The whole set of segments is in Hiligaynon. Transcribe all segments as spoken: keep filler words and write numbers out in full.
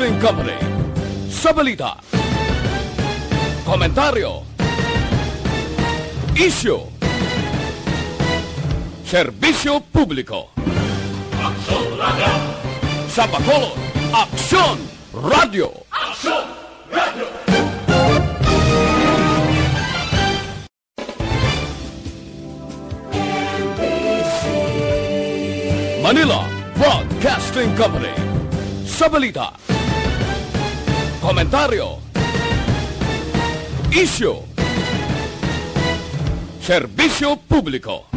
Company. Sa balita, komentaryo, isyu, serbisyo publiko. Aksyon Radio. Sa Bacolod, Aksyon Radio. Aksyon Radio. Manila Broadcasting Company. Sa balita, komentaryo, isyu, serbisyo publiko.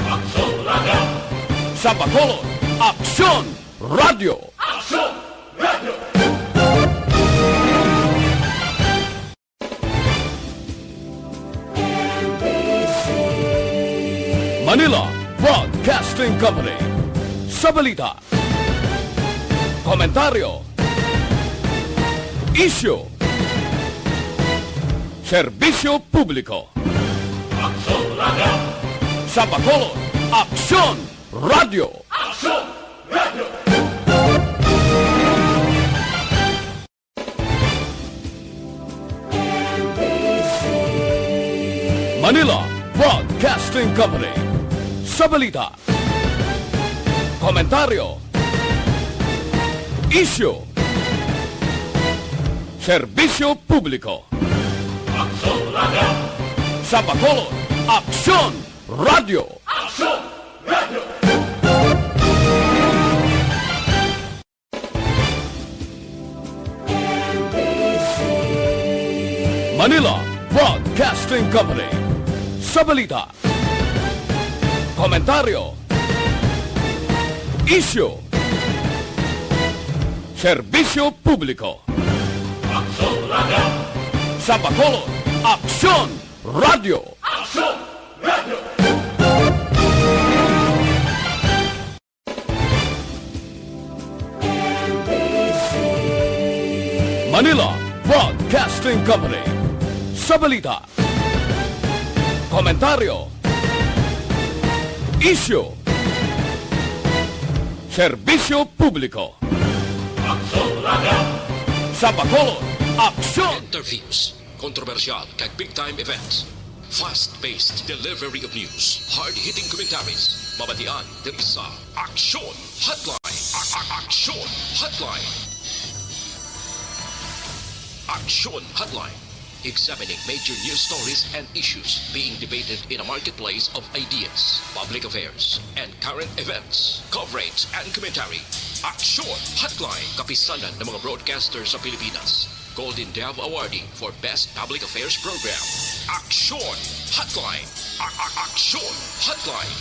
Aksyon Radio. Sa Bacolod, Aksyon Radio. Aksyon Radio. Manila Broadcasting Company. Sa balita, komentaryo, isyu, serbisyo publiko. Aksyon Radio. Sa Bacolod, Aksyon Radio. Aksyon Radio. Manila Broadcasting Company. Sa balita, komentaryo, isyu, serbisyo publiko. Aksyon Radio. Sa Bacolod, Aksyon Radio. Aksyon Radio. Manila Broadcasting Company. Sa balita, komentaryo, isyu, serbisyo publiko. Aksyon Radio. Sa Bacolod, Aksyon Radio. Aksyon Radio. Manila Broadcasting Company. Sa balita, komentaryo, isyu, serbisyo publiko. Aksyon Radio. Sa Bacolod, Aksyon. Interviews, kontrobersyal kag big time events. Fast-paced delivery of news, hard-hitting commentaries, mabatian diri sa Aksyon Hotline. A- a- Aksyon Hotline. Aksyon Hotline. Examining major news stories and issues being debated in a marketplace of ideas, public affairs, and current events. Coverage and commentary. Aksyon Hotline. Kapisanan ng mga broadcaster sa Pilipinas. Golden Dove Awardee for Best Public Affairs Program. Aksyon Hotline. A- a- Aksyon Hotline.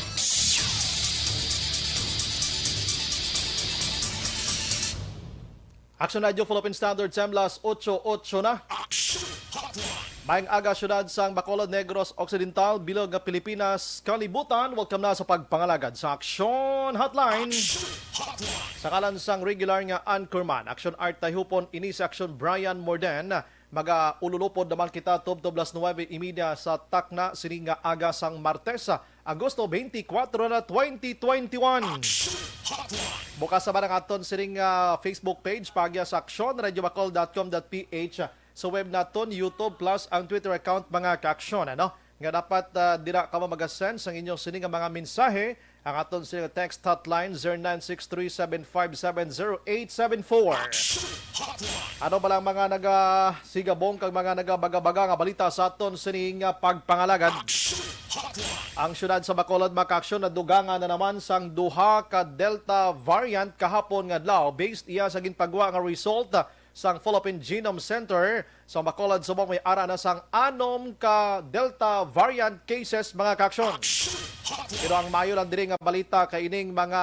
Aksyon Radio Philippine Standard Time, las otso otso na. Aksyon Hotline. Maayong aga, syudad sang Bacolod, Negros Occidental, bilog nga Pilipinas, kalibutan. Welcome na sa pagpangalagad sa Aksyon Hotline. Aksyon Hotline. Sa ngalan sang regular nga anchorman, Aksyon Art Tayhupon, ini si Aksyon Brian Morden. Mag-ululupod naman kita tubtob las nuwebe y media sa takna sini nga aga sang Martes, Agosto twenty-four na twenty twenty-one. Aksyon Hotline. Bukas naman ang aton sining, ah, Facebook page, paagya sa aksyon radio bacol dot com dot p h. Sa web naton, YouTube, plus ang Twitter account, mga kaaksyon, ano? Nga dapat, ah, dira kamo mag-send sang inyong sini nga mga mensahe. Ang aton sini nga text hotline, zero nine six three seven five seven zero eight seven four. Aksyon Hotline. Ano ba lang mga nagasigabong kag mga nagabaga-baga nga balita sa aton sini nga pagpangalagad? Aksyon Hotline. Ang siyudad sa Bacolod, mga kaaksyon, nadugangan na naman sang duha ka Delta variant kahapon nga adlaw, based iya sa ginpagwa nga result sang Philippine Genome Center. Sa Bacolod subong may ara na sang anom ka Delta variant cases, mga kaaksyon. Aksyon Hotline. Pero ang maayo lang diri nga balita kay ining mga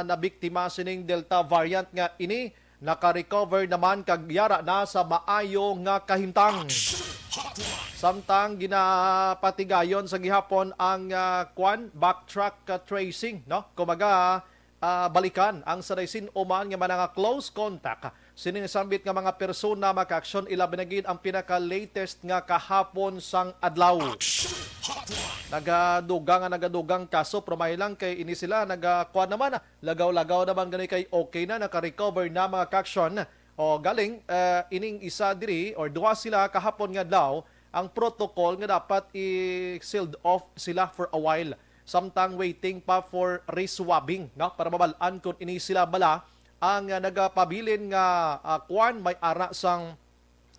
nabiktima sining Delta variant nga ini naka-recover naman kag yara na sa maayo nga kahimtang. Aksyon Hotline. Samtang ginapatigayon sa gihapon ang, ah, kwan, backtrack, ah, tracing, no? Kumbaga, ah, balikan ang sa diecinuno man nga mga close contact sining sambit nga mga persona, mga kaaksyon, ilabi na gid ang pinaka-latest nga kahapon sang adlaw. Aksyon Hotline. Nagadugang nga nagadugang kaso, pero may lang kay ini sila nagakuan naman, ah, lagaw-lagaw naman gani kay okay na, naka-recover na, mga kaaksyon. O galing, eh, ining isa diri or duha sila kahapon nga adlaw ang protocol nga dapat i-sealed off sila for a while, samtang waiting pa for reswabbing, no? Para mabal-an kung ini sila bala ang, ah, nagapabilin nga, ah, kuan may ara sang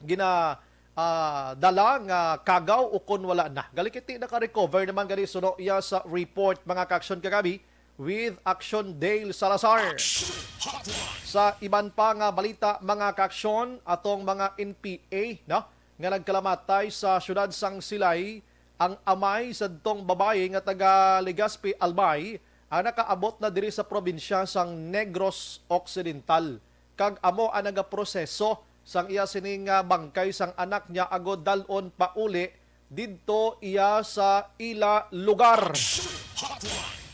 gina, ah, dala nga kagaw o kon wala na. Galing kiti naka-recover naman gani suno iya sa report, mga kaaksyon, kagabi with Action Dale Salazar. Sa iban pa nga balita, mga kaaksyon, atong mga N P A, no, nga nagkalamatay sa siyudad sang Silay, ang amay sadtong babayi nga taga Legazpi, Albay, ang nakaabot na diri sa probinsya sang Negros Occidental, kag amo ang nagaproseso sang iya sini nga bangkay sang anak niya agod dal-on pauli didto iya sa ila lugar.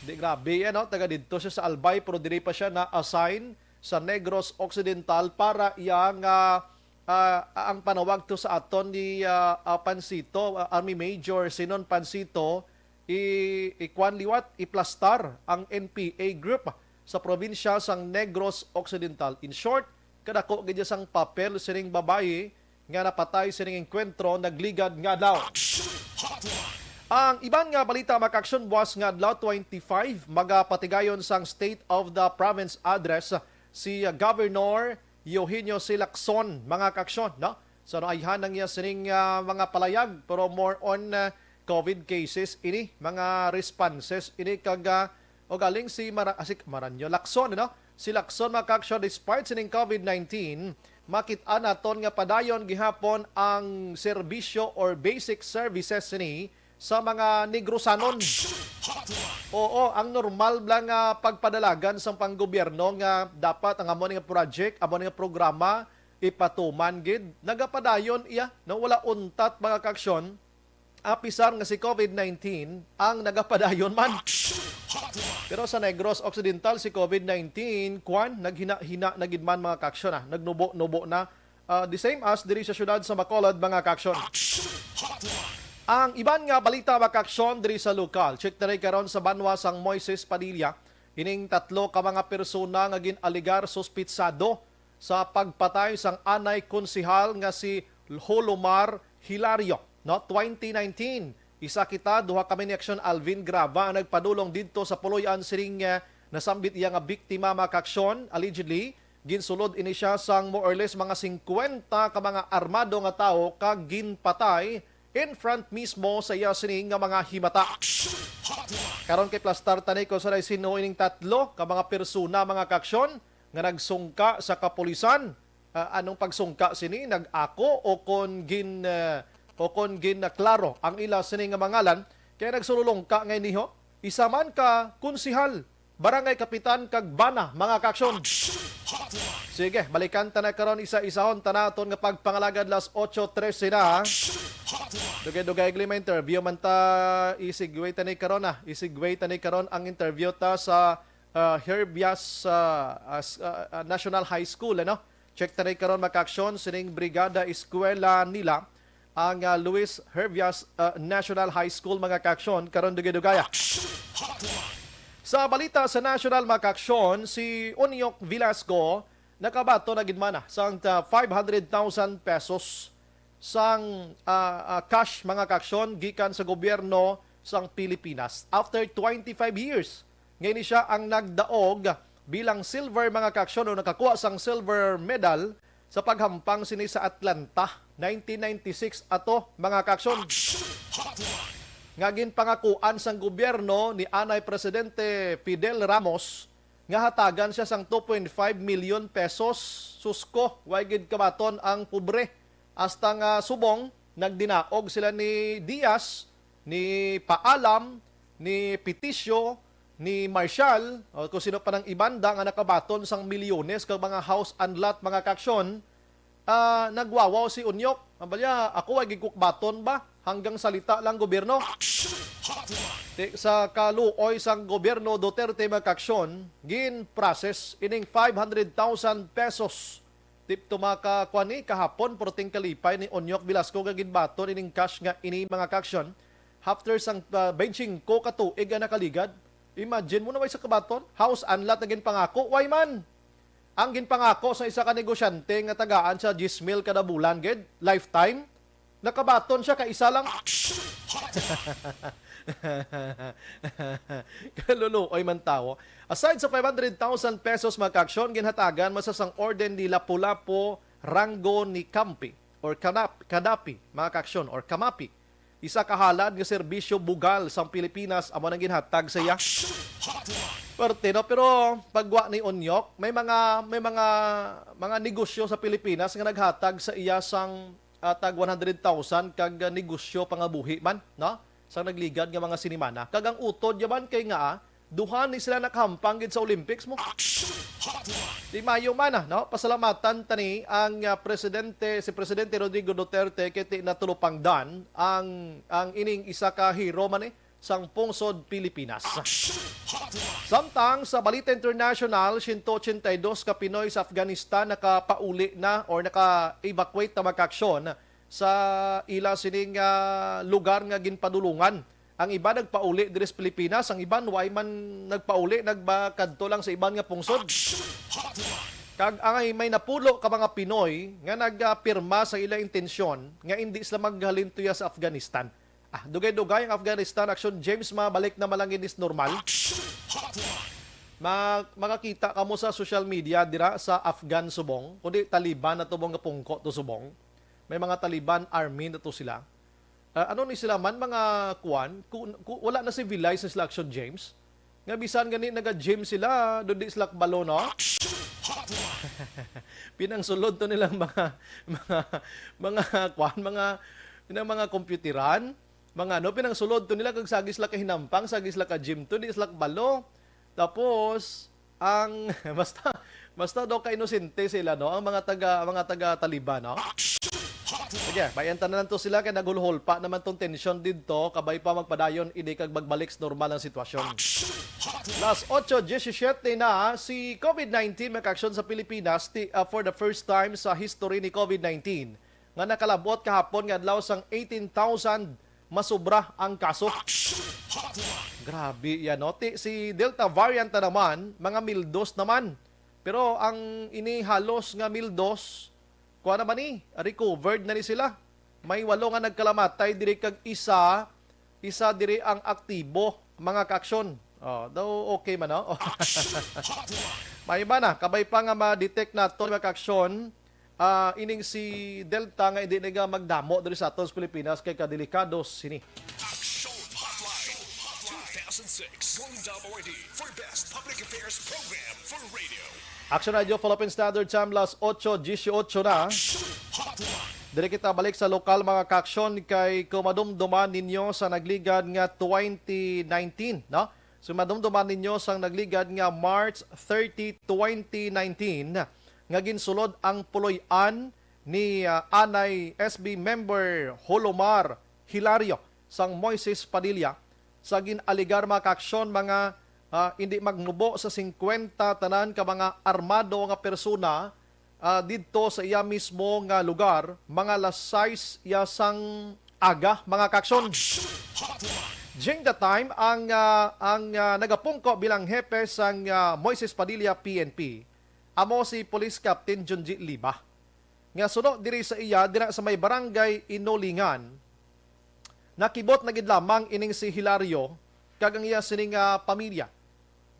Di, grabe yan, no? Taga didto siya sa Albay, pero diri pa siya na-assign sa Negros Occidental para iya nga, ah, ang panawag to sa aton ni, ah, ah, Pansito, ah, Army Major Sinon Pansito, i-, ikuan liwat, iplastar ang N P A group sa probinsya sang Negros Occidental. In short, kadako gid sang papel sining babayi nga napatay sining engkwentro nagligad nga adlaw. Ang iban nga balita, mga kaaksyon, buwas nga adlaw, twenty-five, magapatigayon sang State of the Province Address si Governor Eugenio C. Lacson, mga kaaksyon, no? So, naayhan ang iya sining, ah, mga palayag, pero more on, ah, COVID cases ini, mga responses ini, kag, ah, o galing si Mara-, ah, si Maranyo Lacson, no? Si Lacson, mga kaaksyon, despite sining COVID nineteen, makit-a naton nga padayon gihapon ang serbisyo or basic services ni sa mga Negrosanon. Oo, ang normal lang nga pagpadalagan sang panggobyerno nga dapat ang amo nga project, amo nga programa ipatuman gid, nagapadayon iya, no? Wala untat, mga kaaksyon, apisar nga si COVID nineteen ang nagapadayon man. Pero sa Negros Occidental, si COVID nineteen, kwan, naghina-hina na gid man, mga kaaksyon, ah. Nagnubo-nubo na. Ah, the same as diri sa siyudad sa Bacolod, mga kaaksyon. Ang iban nga balita, mga kaaksyon, diri sa lokal. Check na rin karon sa banwa sang Moises Padilla. Ining tatlo ka mga persona nga gin-alegar suspitsado sa pagpatay sang anay konsehal nga si Holomar Hilario, no? Twenty nineteen, isa kita, duha kami ni Aksyon Alvin Grava ang nagpadulong didto sa puloy-an sining, eh, nasambit iya nga biktima, mga kaaksyon. Allegedly, ginsulod ini siya sang more or less mga singkwenta ka mga armado nga tawo kag ginpatay in front mismo sa iya sini nga mga himata. Karon kay plastar tani kung sa sin-o ining tatlo ka mga persona, mga kaaksyon, nga nagsungka sa kapulisan. Ah, anong pagsungka sini? Nag-ako o kon gin, ah, o kon gin, ah, klaro ang ila sini nga mga ngalan? Kaya nagsululungka ngay niho. Isa man ka konsehal, barangay kapitan kag bana, mga kaaksyon. Sige, balikan ta na karon isa-isahon ta naton nga pagpangalagad, las ocho trese na. Dugay-dugay gali, may interview man ta, i-segue ta ni karon, ah. I-segue ta ni karon ang interview ta sa, ah, Herbias, ah, as, ah, ah, National High School, ano? Check ta ni karon, mga kaaksyon, sining brigada eskwela nila ang, ah, Luis Herbias, ah, National High School, mga kaaksyon, karon dugay-dugaya. Sa balita sa national, mga kaaksyon, si Onyok Velasco nakabaton na gid man, ah, sang, ah, five hundred thousand pesos sang, ah, ah, cash, mga kaaksyon, gikan sa gobyerno sang Pilipinas. After twenty-five years, ngayon siya ang nagdaog bilang silver, mga kaaksyon, o nakakuha sang silver medal sa paghampang sini sa Atlanta, nineteen ninety-six ato, mga kaaksyon, nga ginpangakuan sang gobyerno ni anay Presidente Fidel Ramos nga hatagan siya sang two point five million pesos. Susko, way gid kabaton ang pobre. Hasta nga subong, nagdinaog sila ni Diaz, ni Paalam, ni Peticio, ni Marshall, o kung sino pa nang ibanda nga nakabaton sang milyones kag mga house and lot, mga kaaksyon, ah, nagwawaw si Onyok. Ang balya, ako ay gikukbaton ba? Hanggang salita lang gobyerno. Ti-, sa kaluoy sang gobyerno Duterte, mga kaaksyon, gin-process ining five hundred thousand pesos. Tip to, mga ka-, kuan ni, kahapon, perting kalipay ni Onyok Velasco nga ginbaton ining cash nga ini, mga kaaksyon. After sang, ah, twenty-five ka tuig nga nakaligad, imagine mo na, way sa kabaton, house and lot na ginpangako, way man. Ang ginpangako sa isa ka negosyante nga tagaan siya diyes mil kada bulan gid, lifetime, nakabaton siya ka isa lang. Kaluluoy man tawo. Aside sa five hundred thousand pesos, mga kaaksyon, ginhatagan man sang orden ni Lapu-Lapu Rango ni Campi or Kanap-, Kadapi, mga kaaksyon, or Kamapi. Isa ka halad nga serbisyo bugal sang Pilipinas amo nang ginhatag sa iya. Perte, no? Pero pagwa ni Onyok, may mga, may mga, mga negosyo sa Pilipinas nga naghatag sa iya sang, ah, tag one hundred thousand kag, ah, negosyo pangabuhi man, no? Sang nagligad nga mga sinimana. Kag ang utod yaman kay nga, ah, duha ni sila nakahampang gid sa Olympics mo. Di maayo man, ah, no? Pasalamatan tani ang, ah, presidente, si Presidente Rodrigo Duterte, kay ti natulupangdan ang, ang ining isa ka hero man, eh, sang pungsod Pilipinas. Samtang sa balita international, siyento ochenta y dos ka Pinoy sa Afghanistan nakapauli na or naka-evacuate na, mga kaaksyon, sa ila sining, ah, lugar nga ginpadulungan. Ang iban nagpauli diri sa Pilipinas, ang iban way man nagpauli, nagba-, kadto lang sa iban nga pungsod. Kag ang may napulo ka mga Pinoy nga nagapirma sa ila intensyon nga indi sila maghalin tuya sa Afghanistan. Ah, dugay-dugay ang Afghanistan, Action James, mabalik na man lang gid sa normal. Ma-, makakita kamo sa social media dira sa Afghan subong, kundi Taliban na tubong nga pungko to subong. May mga Taliban army na to sila. Ah, ano ni sila man, mga kuan? Ku-, ku-, wala na civilized na sila, Action James. Nga bisan gani naga-gym sila, do di sila kabalo, no? Pinangsulod to nilang mga, mga, mga kuan, mga, ilang mga computeran, mga ano, pinangsulod to nila kag sagi sila kahinampang, sagi sila ka-gym to, di sila kabalo. Tapos, ang, basta, basta daw ka-inosente sila, no? Ang mga taga, mga taga Taliban, no? Sige, bayan ta na lang to sila kay naghulhol pa naman tong tensyon didto, kabay pa magpadayon ini kag magbalik sa normal ang sitwasyon. Las ocho diecisiete na, si COVID nineteen, mga kaaksyon, sa Pilipinas, ti-, ah, for the first time sa history ni COVID nineteen, nga nakalabot kahapon nga adlaw sang eighteen thousand masubra ang kaso. Grabe yan, no? Ti, si Delta variant na naman, mga mildos naman. Pero ang ini halos nga mildos, kuha naman ni, recovered na ni sila. May walo nga nagkalamatay diri kag isa, isa diri ang aktibo, mga kaaksyon. Oh, daw okay man, no? May iba na, kabay pa nga ma-detect nato, mga kaaksyon, ah, ining si Delta nga hindi na magdamo diri sa aton sa Pilipinas kay kadelikado sini. Action Hotline two thousand six, Golden W R D for Best Public Affairs Program for Radio. Action Radio, Philippine Standard Time, las ocho dieciocho na. Diri kita balik sa lokal, mga kaaksyon, kay kung madumduman ninyo sa nagligad nga twenty nineteen, no? So, madumduman ninyo sang nagligad nga March thirty, twenty nineteen, nga ginsulod ang puloy-an ni, ah, anay S B member Holomar Hilario sang Moises Padilla sa gin-alegar, mga kaaksyon, mga, ah, indi magnubo sa singkwenta tanan ka mga armado nga persona, ah, didto sa iya mismo nga lugar, mga alas sais iya sang aga, mga kaaksyon. During the time, ang, ah, ang, ah, nagapungko bilang hepe sang, ah, Moises Padilla P N P, amo si Police Captain Junji Liba, nga suno diri sa iya, dira sa may barangay Inolingan, nakibot na gid lamang ining si Hilario kag ang iya sining, ah, pamilya,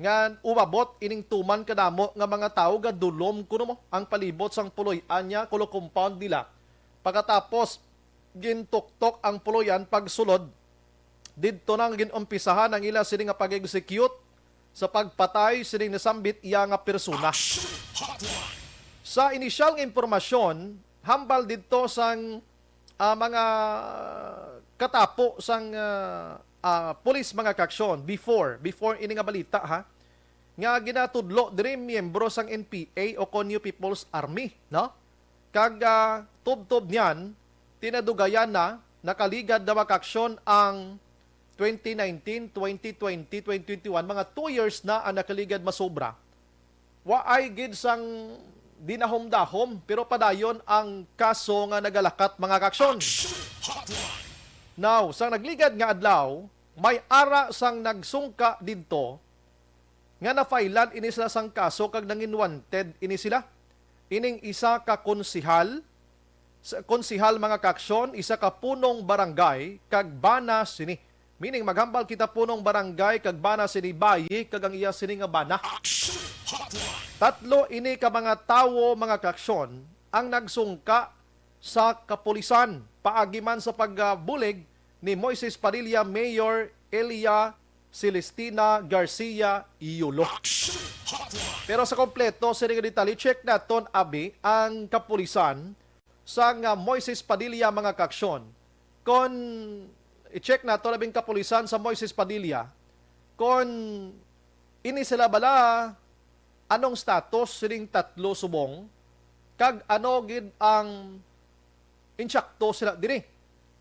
nga umabot ining tuman kadamo nga mga tawo nga dulom kuno mo ang palibot sang puloy-an niya, kuno compound nila. Pagkatapos, gintuktok ang puloy-an pagsulod. Didto na nga gin-umpisahan ang ila sini nga pag-execute sa pagpatay sining nasambit iya nga persona. Sa inisyal nga impormasyon, hambal didto sang, ah, mga katapo sang, ah, ah, pulis, mga kaaksyon, before, before ini nga balita, ha, nga ginatudlo diri miyembro sang N P A o kon New People's Army, no? Kag, ah, tubtob niyan, tinadugayan na, nakaligad na, mga kaaksyon, ang twenty nineteen, twenty twenty, twenty twenty-one, mga two years na ang nakaligad masobra. Waay gid sang dinahom-dahom, pero padayon ang kaso nga nagalakat, mga kaaksyon. Now, sa nagligad nga adlaw, may ara sang nagsungka didto nga na-filean ini sila sang kaso kag nangin wanted ini sila. Ining isa ka konsehal, sa, konsehal, mga kaaksyon, isa ka punong barangay kag bana sini. Meaning, maghambal kita punong barangay kag bana sini bayi kag ang iya sini nga bana. Tatlo ini ka mga tawo, mga kaaksyon, ang nagsungka sa kapulisan paagi man sa pagbulig ni Moises Padilla, Mayor Elia Celestina Garcia Yulo. Pero sa kompleto sini nga detalye, check naton abi ang kapulisan sang, ah, Moises Padilla, mga kaaksyon. Kon i-check naton abi ang kapulisan sa Moises Padilla, kon ini sila bala, anong status sining tatlo subong, kag ano gid ang insakto sila diri.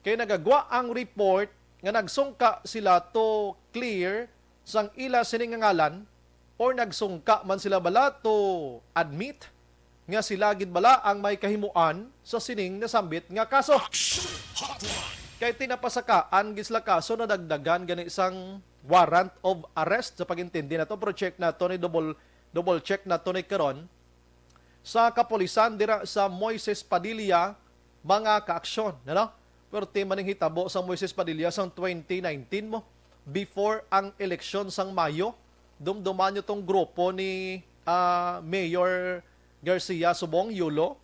Kay nagagwa ang report nga nagsungka sila to clear sang ila sini nga ngalan, or nagsungka man sila bala to admit nga sila gid bala ang may kahimuan sa sining nasambit nga kaso. Kay tinapasakaan gid sila kaso, nadagdagan gani sang warrant of arrest sa pag-intindi nato, pero check nato ni, double, double check nato ni karon sa kapulisan dira sa Moises Padilla, mga kaaksyon, ano? Perti man ning hitabo sa Moises Padilla sang twenty nineteen mo, before ang eleksyon sang Mayo. Dumduman nyo tong grupo ni, ah, Mayor Garcia subong, Yulo.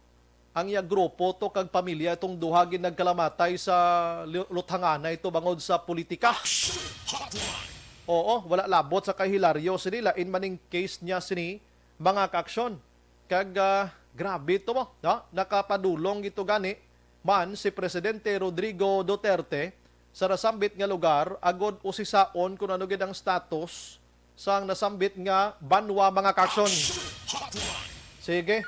Ang iya grupo to kag pamilya, itong duha gid nagkalamatay sa lu-, luthanganay to bangod sa politika. Oo, wala labot sa kay Hilario sini, lain man ning case niya sini, mga kaaksyon. Kag, ah, grabe to mo, no? Nakapadulong gito gani man si Presidente Rodrigo Duterte sa nasambit nga lugar agod usisaon kung ano gid ang status sang nasambit nga banwa, mga kaaksyon. Sige.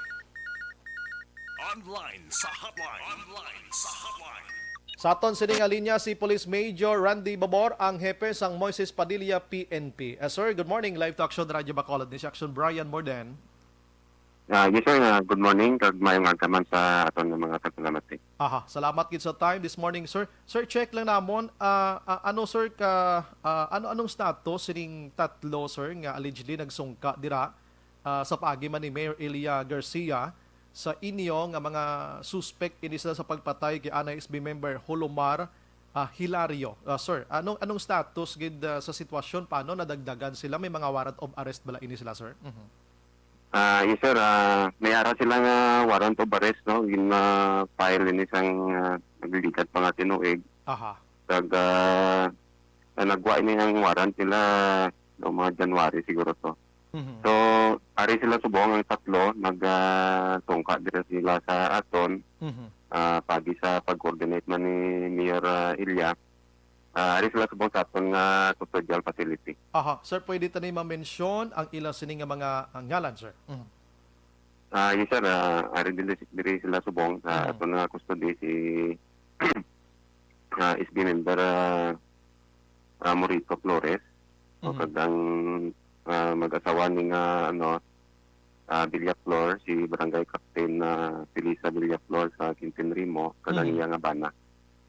Online sa hotline. Online sa hotline. Sa aton sini nga linya si Police Major Randy Babor, ang hepe sang Moises Padilla P N P. Ah, sir, good morning. Live to Action Radio Bacolod. Ni si Action Brian Morden. Ah, yes, sir. Ah, good morning, kag maayong aga man sa aton nga mga tagpalamati. Aha, salamat gid sa time this morning, sir. Sir, check lang namon, ah, ah, ano, sir, ka, ah, ano, anong status sining tatlo, sir, nga allegedly nagsungka dira, ah, sa paagi man ni Mayor Elia Garcia sa inyo nga mga suspect ini sila sa pagpatay kay anay S B member Holomar, ah, Hilario? Ah, sir, anong, anong status gid, ah, sa sitwasyon? Paano, nadagdagan sila? May mga warrant of arrest bala ini sila, sir? Mhm. Ah, yes, sir. Ah, may ara sila nga warrant of arrest, no? Gin-file ini sang, ah, naglikat pa nga tinuig. Aha. Kag, ah, ah, nagwa ini ang warrant nila no mga January siguro to. Mhm. So, ari sila subong ang tatlo, nag, ah, tungka dira sila sa aton, Mhm. ah, pagi sa pag-coordinate man ni Mayor, ah, Ilya. Ah, ari sila subong sa aton nga custodial facility. Aha, sir, pwede ta ni ma-mention ang ila sini nga mga, ah, ngalan, sir? Mhm. Ah, yes, sir. Ah, ari diri, diri sila subong sa Mhm. aton nga custody, si, ah, S B member, ah, ah, Morito Flores, o Mhm. kag ang, ah, mag-asawa ni nga, ano, ah, Villaflor, si Barangay Captain, ah, Felisa Villaflor sa Quintin Rimo, kag ang Mhm. iya nga bana.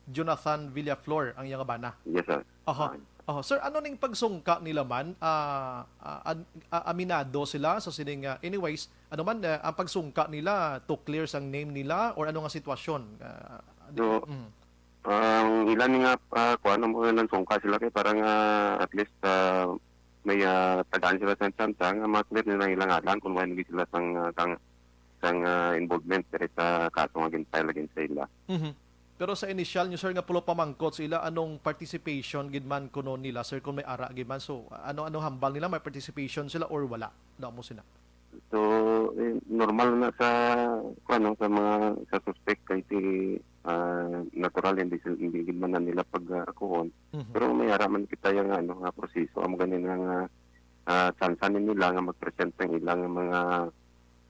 Jonathan Villaflor ang iya nga bana. Yes, sir. Aha. Ah. Aha. Sir, ano ning pagsungka nila man? Ah, ah, an-, ah, aminado sila sa sining, ah, anyways, ano man, eh, ang pagsungka nila to clear sang name nila or ano nga sitwasyon? Ah, di-, So, mm. ang ilan nga, ah, kuwan, ang mga nagsungka sila kay para nga at least, ah, may, ah, tagaan sila sang tsansa nga ma-clear nila ang ilang ngalan kung wala sila sang, ah, sang, sang, ah, involvement diri sa kaso nga gin-file against sa ila. Mhm. Pero sa initial nyo, sir, nga pulo pamangkot sa ila, anong participation gid man kuno nila, sir, kung may ara gid man? So, ano, anong hambal nila? May participation sila or wala? Daw mo sina. So, eh, normal na sa, ano, sa mga, sa suspect kay si, ah, natural, hindi sil-, hindi gid man na nila pag, ah, akuhon. Mhm. Pero may ara man kita yung, ano, nga proseso. Amo gani nga, ah, tsansa ni nila nga mag-present ng ilang mga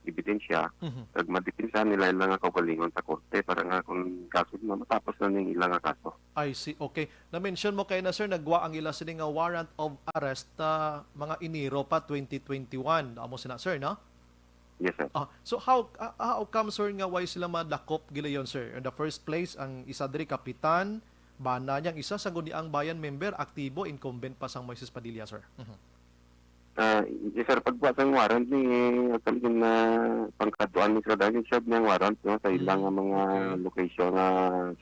ebidensya, Mhm. kag madipinsa nila ilang nga kaugalingon sa korte para nga kung kaso na matapos na ning ilang nga kaso. I see. Okay. Na-mention mo kay na, sir, nagwa ang ila sini nga warrant of arrest, ah, mga Enero pa twenty twenty-one. Amo sina, sir, no? Yes, sir. Ah, so how, ah, how come, sir, nga why sila madakop gilayon, sir? In the first place, ang isa diri kapitan, bana niya, ang isa sa Sangguniang Bayan member, aktibo, incumbent pa sang Moises Padilla, sir. Mhm. Ah, yes, sir, pagkuha sang warrant ni, actually, gin, ah, pangkadtuan ni sila dahil serve niya ang warrant, no, sa ilang Mm, nga mga okay. location nga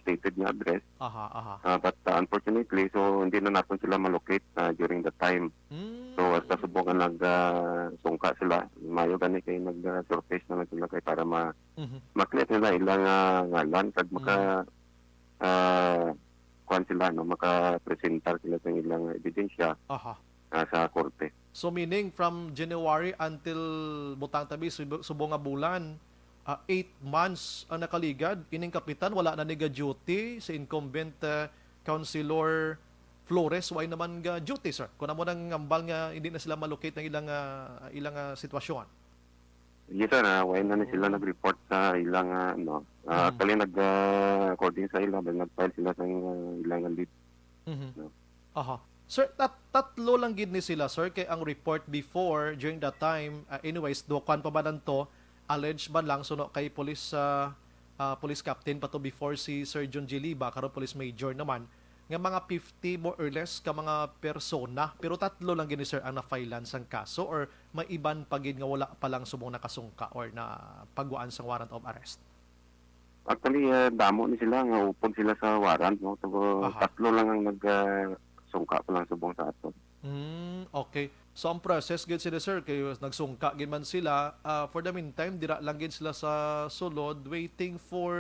stated nga address. Aha, aha. Ah, but, ah, unfortunately, so hindi na naton sila malocate, ah, during the time. Mm. So, hasta subong nga nag, ah, sungka sila, mayo gani kay nag, ah, surface na lang sila kay para ma-, Mhm. ma-clear nila ilang, ah, ngalan, kag maka-, Mm. ah, kuwan sila, no, makapresentar sila sa ilang ebidensya, Aha. ah, sa korte. So, meaning from January until butang tabi, subo, subo nga bulan, ah, eight months ang nakaligad, ining kapitan wala na ni ga-duty, si incumbent, ah, Councilor Flores, why naman ga-duty, sir? Kung amo nang hambal nga hindi na sila malocate ang ilang, ah, ilang, ah, sitwasyon. Yes, sir. Ah, why na ni sila Oo. nag-report sa ilang, ah, ano, ah, Mm. actually, nag, ah, according sa ila, nag-file sila sa, ah, ilang leave. Mhm. No? Aha. Sir, tat-, tatlo lang gid ni sila, sir, kay ang report before, during that time, ah, anyways, do, kwan pa ba nanto, alleged man lang, suno kay police, ah, ah, police captain pa to before si Sir John G. Liba, karon police major naman, nga mga fifty more or less ka mga persona. Pero tatlo lang gid ni, sir, ang na-filean sang kaso, or may iban pa gid nga wala pa lang subong nakasungka or na pagwaan sang warrant of arrest? Actually, ah, damo ni sila nga upod sila sa warrant, no? So, Aha. tatlo lang ang nag, ah, sungka pa lang subong sa aton. Mm, okay. So, ang process gid sila, sir, kay nagsungka gid man sila, ah, for the meantime, dira lang gid sila sa sulod, waiting for,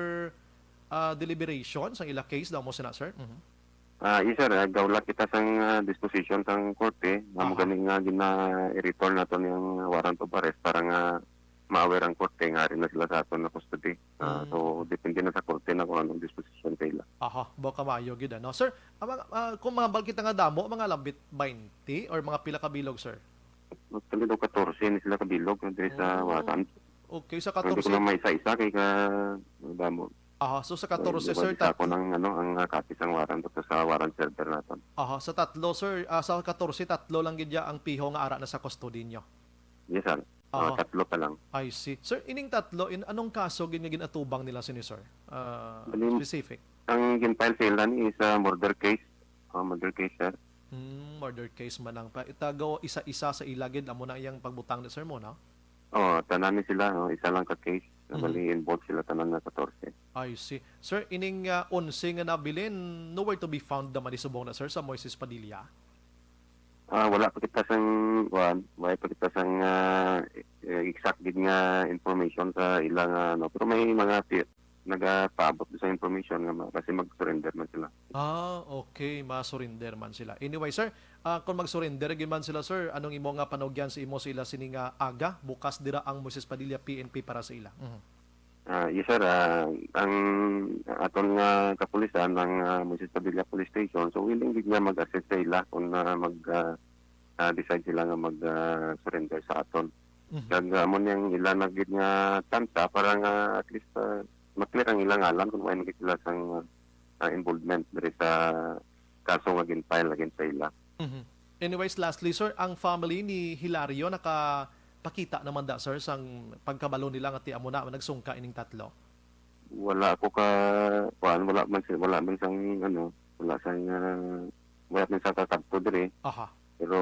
ah, deliberation sa ila case, daw mo sina, sir? Mhm. Ah, yes, sir. Ah, gawla kita sang, ah, disposition sang korte. Nga mo Aha. gani nga gina-return nato niyang warrant of arrest para nga ma-aware ang korte nga ari na sila sa aton na custody. Ah, Mm. so, depende na sa korte na kung anong disposition sa ila. Aha, baka maayo gid, ano. Sir, ang mga, ah, kung mahambal kita nga damo, mga lambit twenty or mga pila ka bilog, sir? Actually, daw katorse ni sila kabilog, no, diri sa Oh. warrant. Okay, sa Hindi ko katorse lang maisa-isa kay ka, damo. Aha, so sa katorse, Ay, sir, wala sa ako tatlo. ng, ano, ang, ah, copy sang warrant, to sa warrant server naton. Aha, sa tatlo, sir, ah, sa katorse, tatlo lang gid ya ang piho nga ara na sa custody nyo? Yes, sir. Ah, Aha. tatlo pa lang. I see. Sir, ining tatlo, in anong kaso gid nga ginatubang nila sini, sir? Ah, Bali, specific. ang gin-file sa ila ni is a murder case. Ah, murder case, sir. Hmm, murder case man lang pa. Itagaw isa-isa sa ila gid, amo na iyang pagbutang na, sir, mo, no? Oh, tanan ni sila, no? Isa lang ka case. Mhm. Bali, involved sila tanan nga katorse. I see. Sir, ining, ah, onse nga nabilin, nowhere to be found naman ni subong na, sir, sa Moises Padilla? Ah, wala pa kita sang, kuwan, wala pa kita sang, ah, eh, exact gid nga information sa ila nga, ano, pero may mga ti-, nagapaabot sa information nga ma-, kasi mag-surrender man sila. Ah, okay, ma-surrender man sila. Anyway, sir, ah, kung mag-surrender gid man sila, sir, anong imo nga panugyan sa imo sa ila sini nga aga? Bukas dira ang Moises Padilla P N P para sa ila. Mhm. Ah, yes, sir. Ah, ang aton nga kapulisan, ang, ah, Moises Padilla Police Station, so willing gid nga mag-assist sa ila kung, ah, mag, ah, ah, decide sila nga mag, ah, surrender sa aton. Mhm. Kag, ah, amo niyang ila na gid nga tanta para nga at least, ah, ma-clear ang ilang ngalan kung may gid sila sang, ah, involvement diri sa kaso nga gin-file against sa ila. Mhm. Anyways, lastly, sir, ang family ni Hilario nakapakita naman da, sir, sang pagkabalo nila nga ti amo na nagsungka ining tatlo? Wala ako ka, kuan, wala man si-, wala man sang, ano, wala sang, ah, wala man sa kakadto diri. Aha. Pero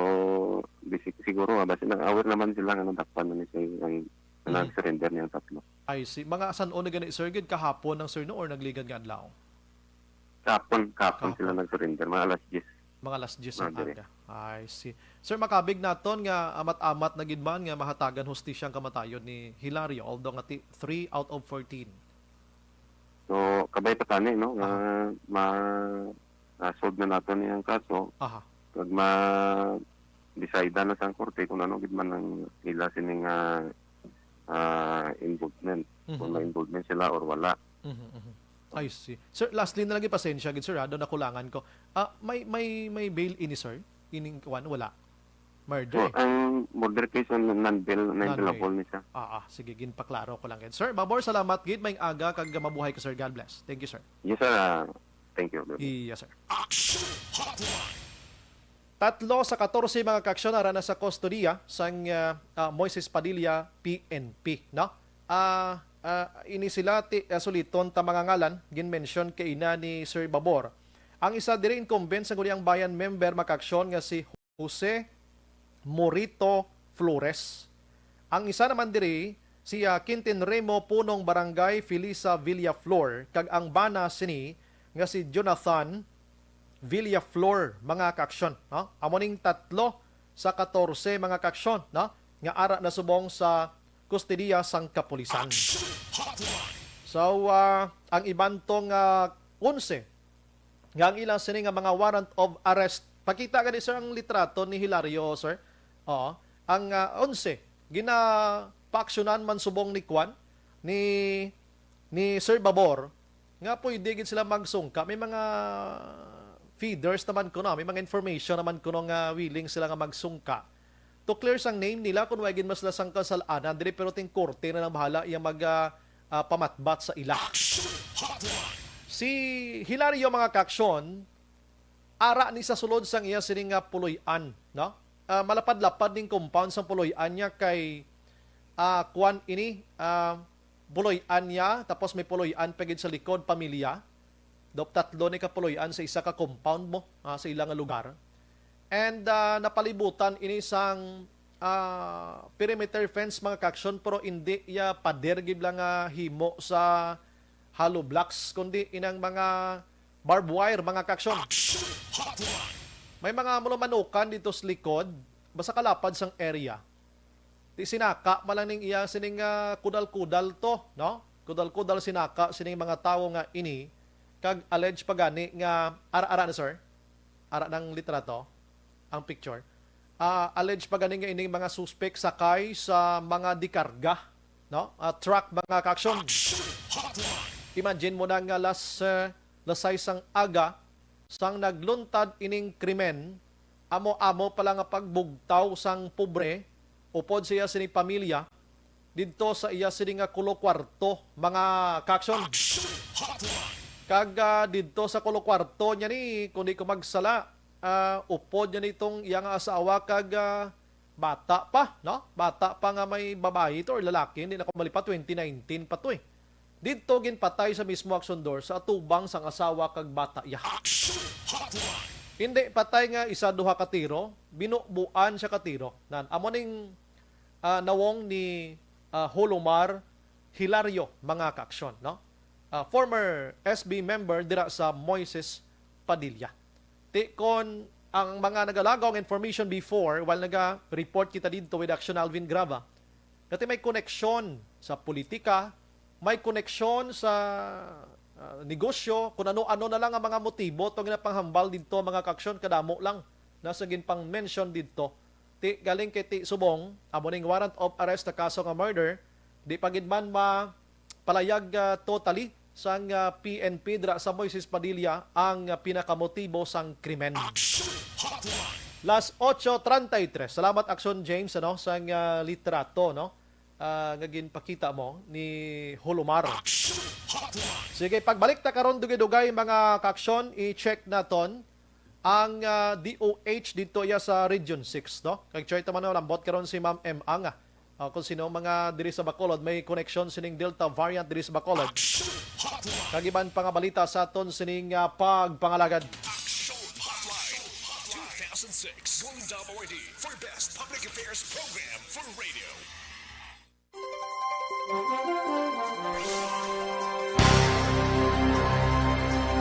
bisi-, siguro, ah, basi nang aware naman sila nga nadakpan na ni sa ang Mhm. nag-surrender niyang tatlo. I see. Mga san-o na gani, sir, gid kahapon ang, sir, no, or nagligad nga adlaw? Kahapon, kahapon Kahapon. sila nag-surrender, mga alas diyes. Mga alas diyes ang Ah, dire. aga. I see. Sir, makabig naton nga amat-amat na gid man nga mahatagan hustisya ang kamatayon ni Hilario, although nga ti-, three out of fourteen. So, kabay pa tani, no, nga Aha. ma-, ah, solve na nato ni ang kaso. Aha. Kag ma-decide na sa korte kung ano gid man ang ila sining, ah, ah, involvement. Kung Mhm. may involvement sila or wala. Mhm, mhm. I see. Sir, lastly na lang, pasensya gid, sir, ha, daw nakulangan ko. Ah, may, may, may bail ini, sir? Ining kuwan, wala? Murder, So, eh. ang murder case, non-bail, Non-bail. non-bailable ni siya. Ah, ah, sige, ginpaklaro ko lang gid. Sir Babor, salamat gid. Maayong aga kag mabuhay ka, sir. God bless. Thank you, sir. Yes, sir. Ah, thank you. Yes, sir. Action Hotline. Tatlo sa katorse mga kaaksyon ara na sa kustodiya sang, ah, ah, Moises Padilla P N P, no? Ah, ah, ini sila ti, ah, suliton ta mga ngalan, gin-mention kaina ni Sir Babor. Ang isa diri incumbent sa Sangguniang Bayan member mga kaaksyon nga si Jose Morito Flores. Ang isa naman diri, si, ah, Quintin Remo, punong barangay Felisa Villaflor, kag ang bana sini nga si Jonathan Villaflor, mga kaaksyon, no? Amo ning tatlo sa katorse, mga kaaksyon, no, nga ara na subong sa kustodiya sang kapulisan. So, ah, ang iban tong, ah, onse nga ang ilang sini nga mga warrant of arrest. Pakita gani, sir, ang litrato ni Hilario, sir. Oo. Ang, ah, onse, ginapaaksyonan man subong ni Kwan, ni, ni Sir Babor, nga pwede gid sila magsungka. May mga feeders naman kuno, may mga information naman kuno nga willing sila nga magsungka to clear sang name nila kung way gid mas lasang kasalanan diri, pero ting korte na lang bahala iya mag, ah, ah, pamatbat sa ila. Si Hilario, mga kaaksyon, ara ni sa sulod sang iya sini nga puloy-an, no? Ah, malapad-lapad ning compound sang puloy-an niya kay, ah, kuan ini, ah, puloy-an niya, tapos may puloy-an pa gid sa likod, pamilya. Dop tatlo ni ka puloy-an sa isa ka compound mo, ah, sa ila nga lugar. And, ah, napalibutan ini sang, ah, perimeter fence, mga kaaksyon, pero indi iya pader gid lang nga himo sa hollow blocks, kundi inang mga barbed wire, mga kaaksyon. May mga malumanukan dito sa likod, basta kalapad sang area. Ti sinaka man lang ning iya sining, ah, kudal-kudal to, no? Kudal-kudal sinaka sining mga tawo nga ini, kag alleged pa gani nga, ara, ara na, sir? Ara ng litrato, ang picture. Ah, alleged pa gani nga ining mga suspek sakay sa mga dikarga, no? Ah, truck, mga kaaksyon. Imagine mo na nga las, eh, las sais sang aga, sang nagluntad ining krimen, amo-amo pala nga pagbugtaw sang pobre upod sa iya sini pamilya didto sa iya sini nga kulo kwarto, mga kaaksyon. Kag, ah, didto sa kulo kwarto niya ni, kung di ko magsala, ah, upod niya nitong iya nga asawa kag, ah, bata pa, no? Bata pa nga may babayi to or lalaki, hindi na ko malipat, twenty nineteen pa to eh. Didto ginpatay sa mismo Aksyon Dor sa atubang sang asawa kag bata iya. Hindi patay nga isa duha ka tiro, binubuan siya ka tiro. Nan, amo ning, ah, nawong ni, ah, Holomar Hilario, mga kaaksyon, no? Ah, former S B member dira sa Moises Padilla. Ti kon ang mga nagalagaw nga information before, while naga-report kita didto with Action Alvin Grava, nga ti may koneksyon sa politika, may koneksyon sa, ah, negosyo, kung ano-ano na lang ang mga motibo to ginapanghambal didto, mga kaaksyon, kadamo lang na sa ginpang-mention didto. Ti galing kay ti subong, amo ning warrant of arrest sa kaso nga murder, di pa gid man ma palayag, ah, totally sang, ah, P N P dira sa Moises Padilla ang, ah, pinakamotibo sang krimen. Las ocho treinta y tres. Salamat, Action James, ano, sang, ah, litrato, no? Ah, nga ginpakita mo ni Holomar. Sige, pagbalik ta karon, dugay-dugay, mga kaaksyon, i-check naton ang, ah, D O H dito iya sa Region six, no? Kag try ta man, no, lambot karon si Ma'am M. Anga. Ah, kung sino mga diri sa Bacolod, may koneksyon sining Delta variant diri sa Bacolod. Kag iban pa nga balita sa aton sining, ah, pagpangalagad. Action Hotline two thousand six, Gulda Moiti for Best Public Affairs Program for Radio.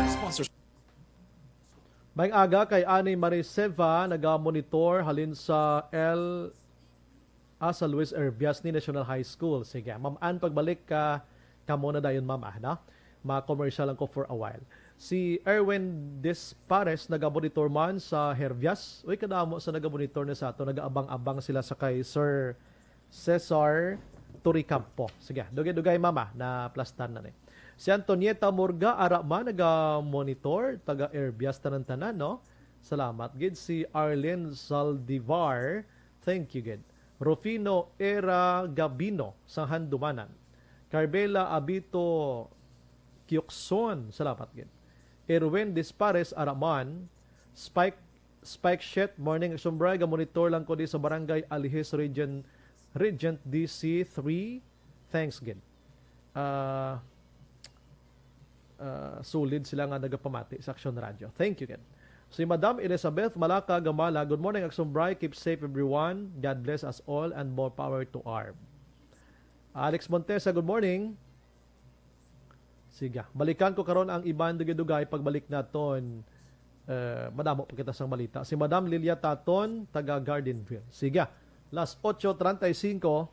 Sponsor. Maayong aga kay Ani Mariseva, naga-monitor halin sa L, ah, sa Luis Herbiasni National High School. Sige, Ma'am Ann, pagbalik ka, kamo na dayon, Ma'am, ah, no? Ma-commercial lang ko for a while. Si Erwin Despares, naga-monitor man sa Herbias. Uy, kadamo sa naga-monitor na sa ato. Nagaabang-abang sila sa kay Sir Cesar Toricampo. Sige, dugay-dugay, Ma'am, ah, na plastan na ni. Si Antonieta Murga, ara man, naga-monitor, taga Herbias, tanan-tanan, no? Salamat gid. Si Arlene Zaldivar, thank you gid. Rufino Era Gabino, sang Handumanan. Carmela Abito Kiukson, salamat gid. Erwin Dispares, ara man. Spike, Spike Shet, morning, Action Bri, ga-monitor lang ko di sa Barangay Alihis, Region, Regent D C three. Thanks gid. Ah, ah, solid sila nga nagapamati sa Action Radio. Thank you gid. Si Madam Elizabeth Malaka Gamala, "Good morning, Aksumbray. Keep safe, everyone. God bless us all and more power to arm." Alex Montesa, good morning. Sige, balikan ko karon ang iban dugay-dugay. Pagbalik naton, eh, madamo pa kita sang balita. Si Madam Lilia Taton, taga Gardenville. Sige, las ocho treinta y cinco.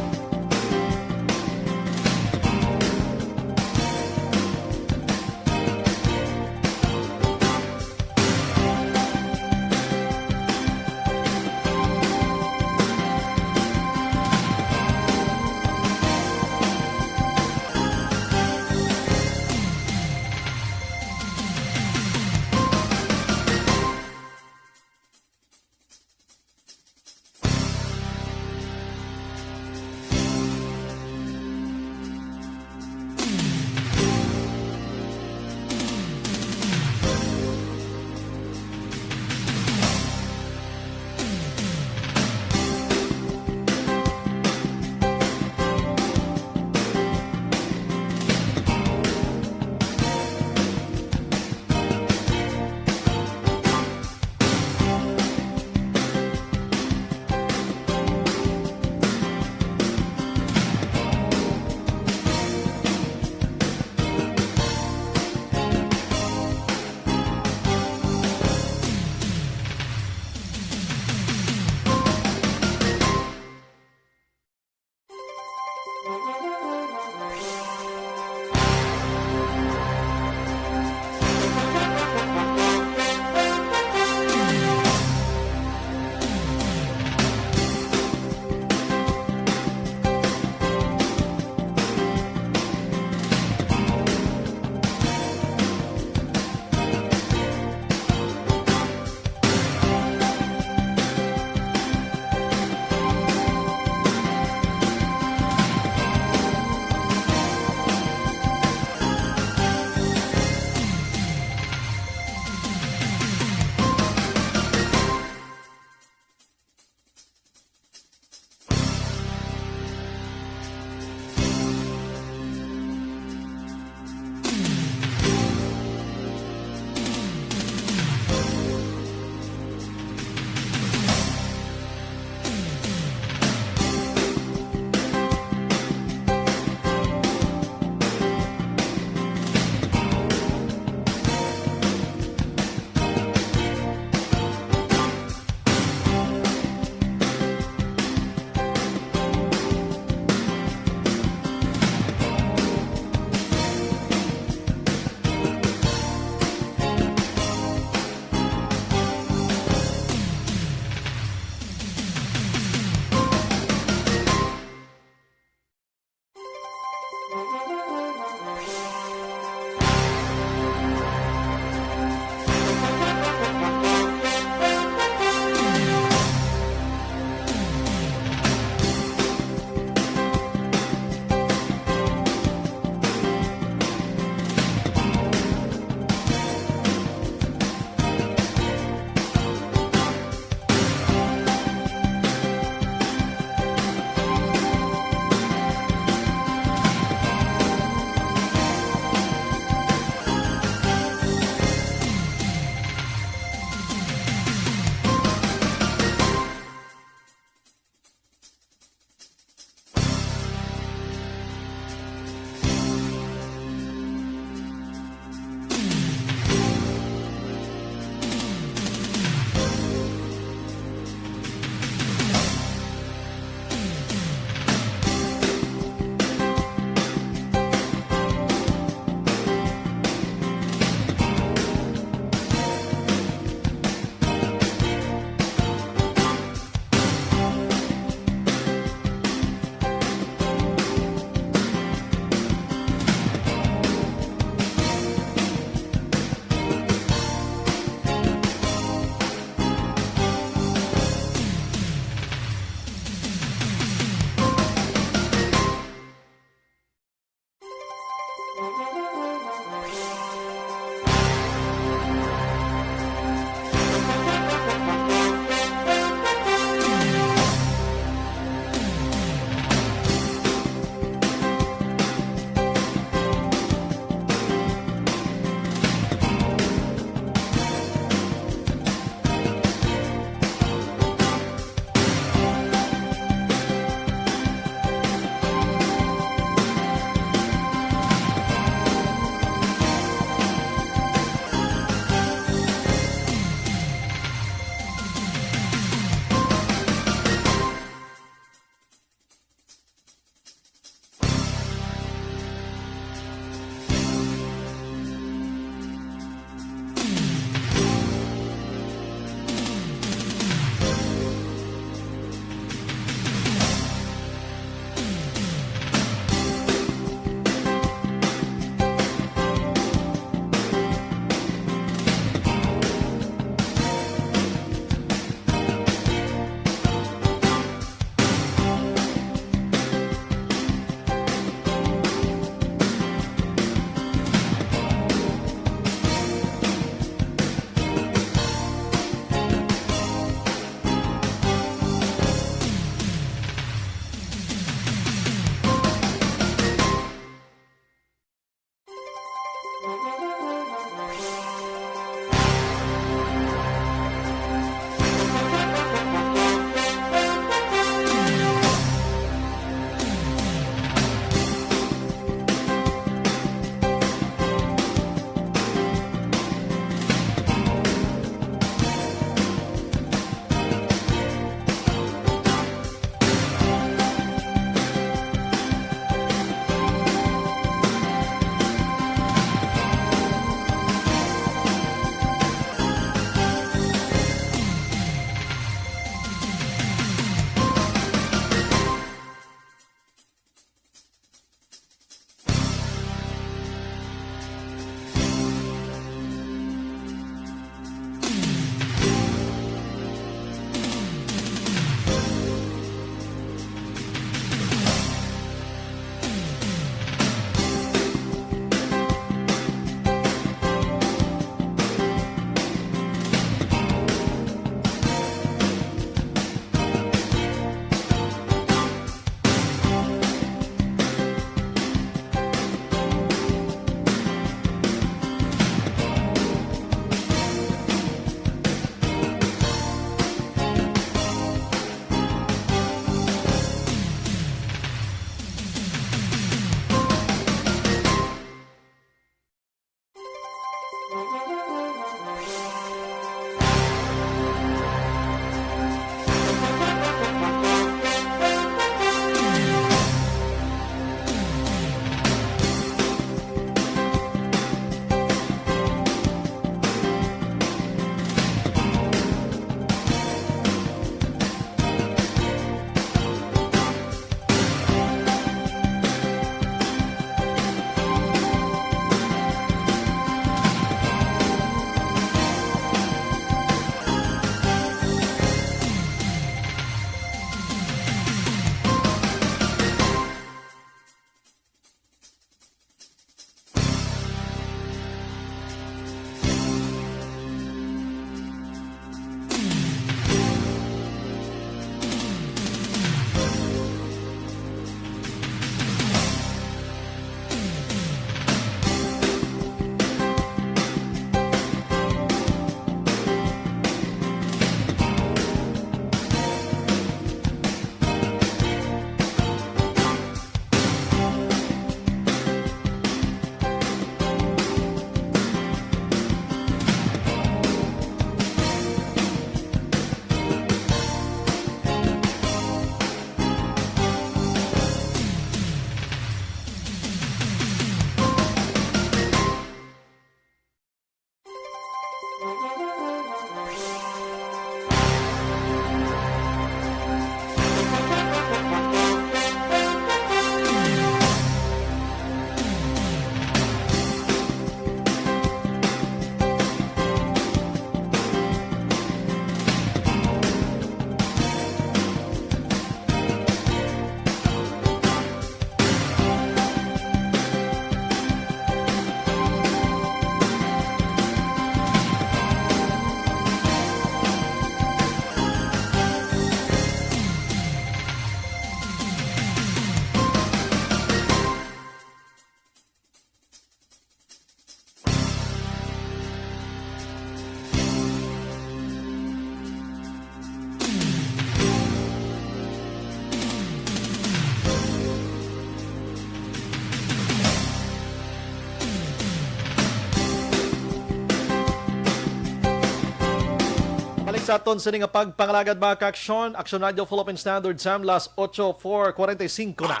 Balik sa aton sini nga pagpangalagad, mga ka-aksyon. Aksyon Radio Philippine Standard Time, las ocho four forty-cinco na.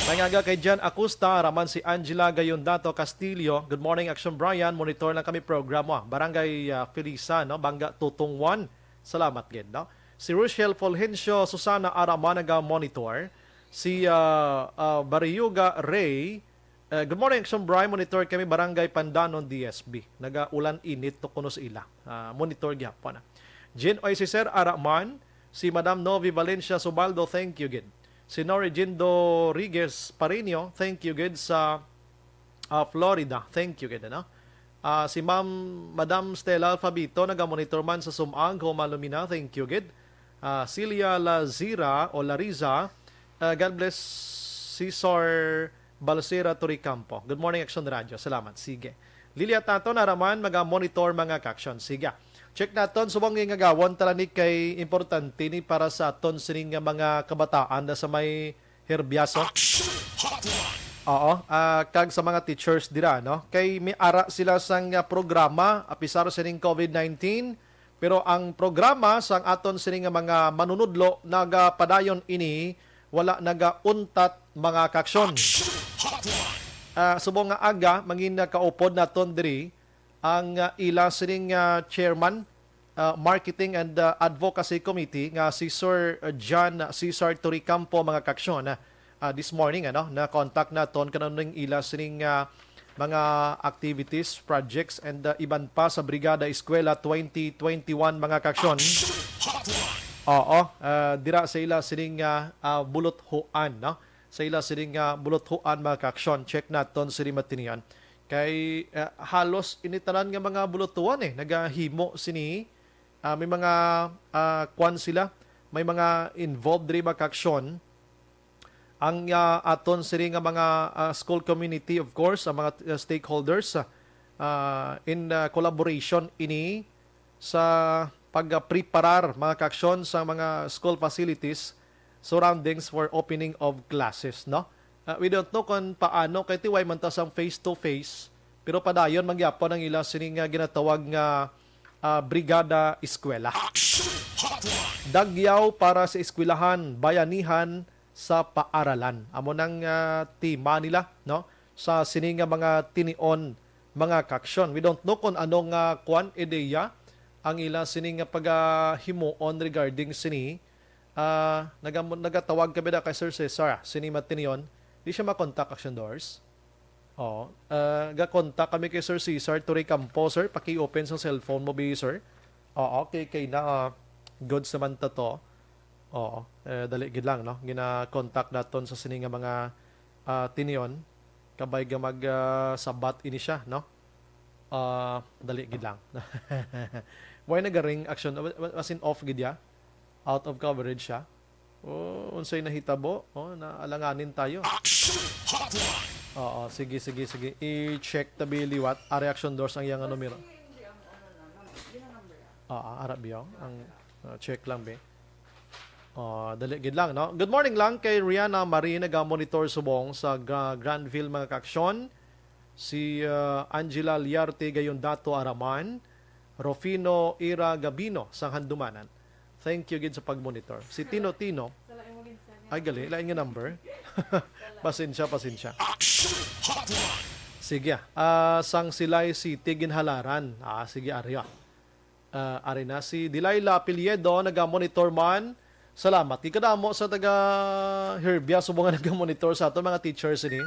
May nga aga kay Jan Acosta, ara man si Angela Gayondato Castillo. Good morning, Aksyon Brian. Monitor lang kami programa. Barangay, ah, Felisa, no? Banga Tutong one. Salamat gid, no? Si Rochelle Fulgencio Susana, ara man naga-monitor. Si, ah, ah, Bariyuga Ray, eh, good morning, Aksyon Brian. Monitor kami, Barangay Pandanon, D S B. Nagaulan init to kuno sa ila. Ah, monitor gyapon, ah. Jean Oy, si Sir, ara man. Si Madam Novi Valencia Subaldo, thank you gid. Si Norigindo Riguez Pareño, thank you gid sa, ah, Florida. Thank you gid, ano? Ah, si Ma'am, Madam Stella Alfabito, nagamonitor man sa Sumang, Joma, Lumina, thank you gid. Ah, Celia Lazira o Lariza, ah, God bless, Cesar Balsera Toricampo. Good morning, Action Radio. Salamat. Sige. Lilia Tato, ara man, maga-monitor, mga ka-aksyon. Sige. Check naton, subong nga gawon tala ni kay importante ni para sa aton sining nga mga kabataan na sa may Herbiaso. Oo, ah, kag sa mga teachers dira, no? Kay may ara sila sang, ah, programa, apisar sining covid nineteen, pero ang programa sang aton sini nga mga manunudlo nagapadayon ini, wala nagauntat, mga ka-aksyon. Ah, subong nga aga, mangin kaupod naton diri ang, ah, ila sining, ah, chairman, ah, Marketing and, ah, Advocacy Committee nga si Sir, ah, John Cesar Toricampo, mga ka-aksyon. Ah, this morning, ano, na-contact naton kanunay ila sining, ah, mga activities, projects, and, ah, iban pa sa Brigada Eskwela twenty twenty-one, mga ka-aksyon. Oo, ah, dira sa ila sining, ah, ah, buluthuan, no? Sa ila sining, ah, buluthuan, mga ka-aksyon. Check naton sini matinian. Kay, ah, halos ini tanan nga mga buluthuan, eh, nagahimo sini. Ah, may mga, ah, kwan sila, may mga involved diri, mga ka-aksyon. Ang, ah, aton sini nga mga, ah, school community, of course, ang mga, ah, stakeholders, ah, in, ah, collaboration ini sa pagpreparar, mga ka-aksyon, sa mga school facilities, surroundings for opening of classes, no? Ah, we don't know kung paano, kay tiway man ta sang face to face, pero padayon man gyapon ang ila sini nga ginatawag nga, ah, Brigada Eskwela. Dagyaw para sa eskwelahan, bayanihan, sa paaralan. Amo nang, ah, tema nila, no? Sa sini nga mga tinion, mga ka-aksyon. We don't know kung ano nga kwan, ideya ang ila sini nga pagahimuon regarding sini. Ah, nagam-, nagatawag kami na kay Sir Cesar, ah, sini matinion. Di siya makontak, Action Doors. Oo. Ah, ga-contact kami kay Sir Cesar Toricampo, sir. Paki-open sa cellphone mo, bi, sir. Oo, okay, kay na, ah, goods naman ta to. Oo. Eh, dali gid lang, no? Gina-contact naton sa sini nga mga, ah, tinion. Kabay ga mag, ah, sabat ini siya, no? Ah, dali gid lang. Why nagaring, Action? Wa-, wa-, was in off gid ya? Out of coverage siya? Oh, unsay nahitabo? Oh, naalanganin tayo. Action Hotline! Oo, sige, sige, sige. I-check tabi liwat. Ah, Reaction Doors ang iyang numero. Oo, ara biyo. Ang, ah, check lang, be. Oh, dali gid lang, no? Good morning lang kay Rihanna Marie, naga-monitor subong sa Gra-, Granville, mga ka-aksyon. Si, ah, Angela Liarte Gayondato Araman, Rufino Ira Gabino sang Handumanan. Thank you gid sa pag-monitor. Si Tino Tino. Sa lain mo ginsan nga Ay, gali. Lain nga number. Pasensya, pasensya. Action Hotline! Sige, ah, sang Silay City, Ginhalaran. Ah, sige, ari, ah. Ah, ari na si Delilah Piliedo, naga-monitor man. Salamat. Ikadamo sa taga Herbia, subong nga naga-monitor sa ato, mga teachers ini.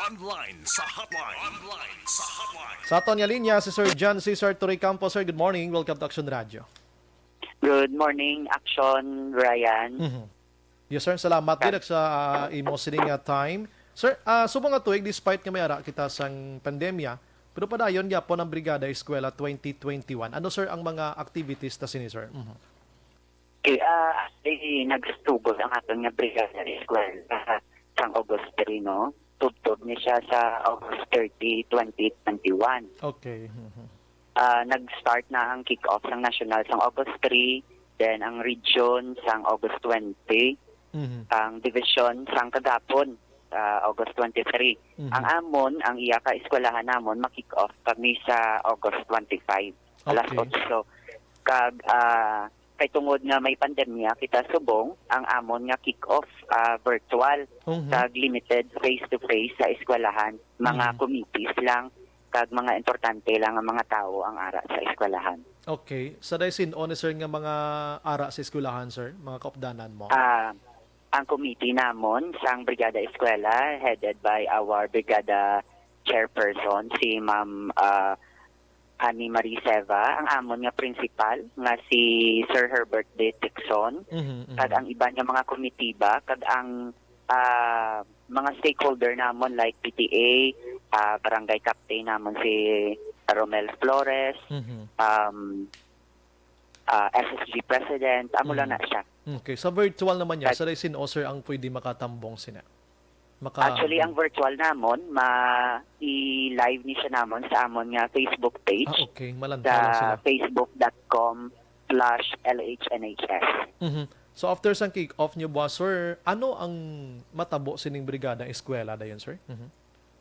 Online sa hotline. Online sa hotline. Sa aton nga linya, si Sir John Cesar Torrecampo. Sir, good morning. Welcome to Action Radio. Good morning, Action, Ryan. Mhm. Yes, sir. Salamat Ka- gid sa, ah, imo sining, ah, time. Sir, ah, subong nga tuig, despite nga may ara kita sang pandemya, pero padayon gyapon ang Brigada Eskwela twenty twenty-one. Ano, sir, ang mga activities ta sini, sir? Mhm. Okay, ah, actually, nagsugod ang aton nga Brigada Eskwela sang August three, no? Tubtob ni siya sa August thirty, twenty twenty-one. Okay. Mhm. Ah, nag-start na ang kick-off sang national sang August three, then ang region sang August twenty, Mhm. ang division sang kagapon, ah, August twenty-three. Mhm. Ang amon, ang iya ka eskwelahan namon, ma-kick off kami sa August twenty-five, alas Okay. otso. Kag, ah, kay tungod nga may pandemya kita subong, ang amon nga kick-off, ah, virtual, Mhm. kag limited face-to-face sa eskwelahan, mga Mhm. committees lang, kag mga importante lang nga mga tawo ang ara sa eskwelahan. Okay. Sa day sin-o ni, sir, nga mga ara sa eskwelahan, sir? Mga kaupdanan mo? Ah, ang committee namon sang Brigada Eskwela, headed by our Brigada Chairperson, si Ma'am, ah, Annie Marie Seva, ang amon nga principal nga si Sir Herbert D. Tixon, Mhm, mhm. kag ang iban nga mga komitiba, kag ang, ah, mga stakeholder namon like P T A, ah, barangay captain namon si Romel Flores, Mhm. um, ah, S S G president, amo lang Mm. na siya. Okay, sa virtual naman niya, But sa day sin-o, sir, ang pwede makatambong sina? Maka- Actually, ang virtual namon, ma-, i-live ni siya namon sa amon nga Facebook page, Ah, okay. Malantaw lang sa sila. facebook dot com slash L H N H S. Mhm. So, after sang kick-off niyo, boss, sir, ano ang matabo sining Brigada Eskwela dayon, sir? Mhm.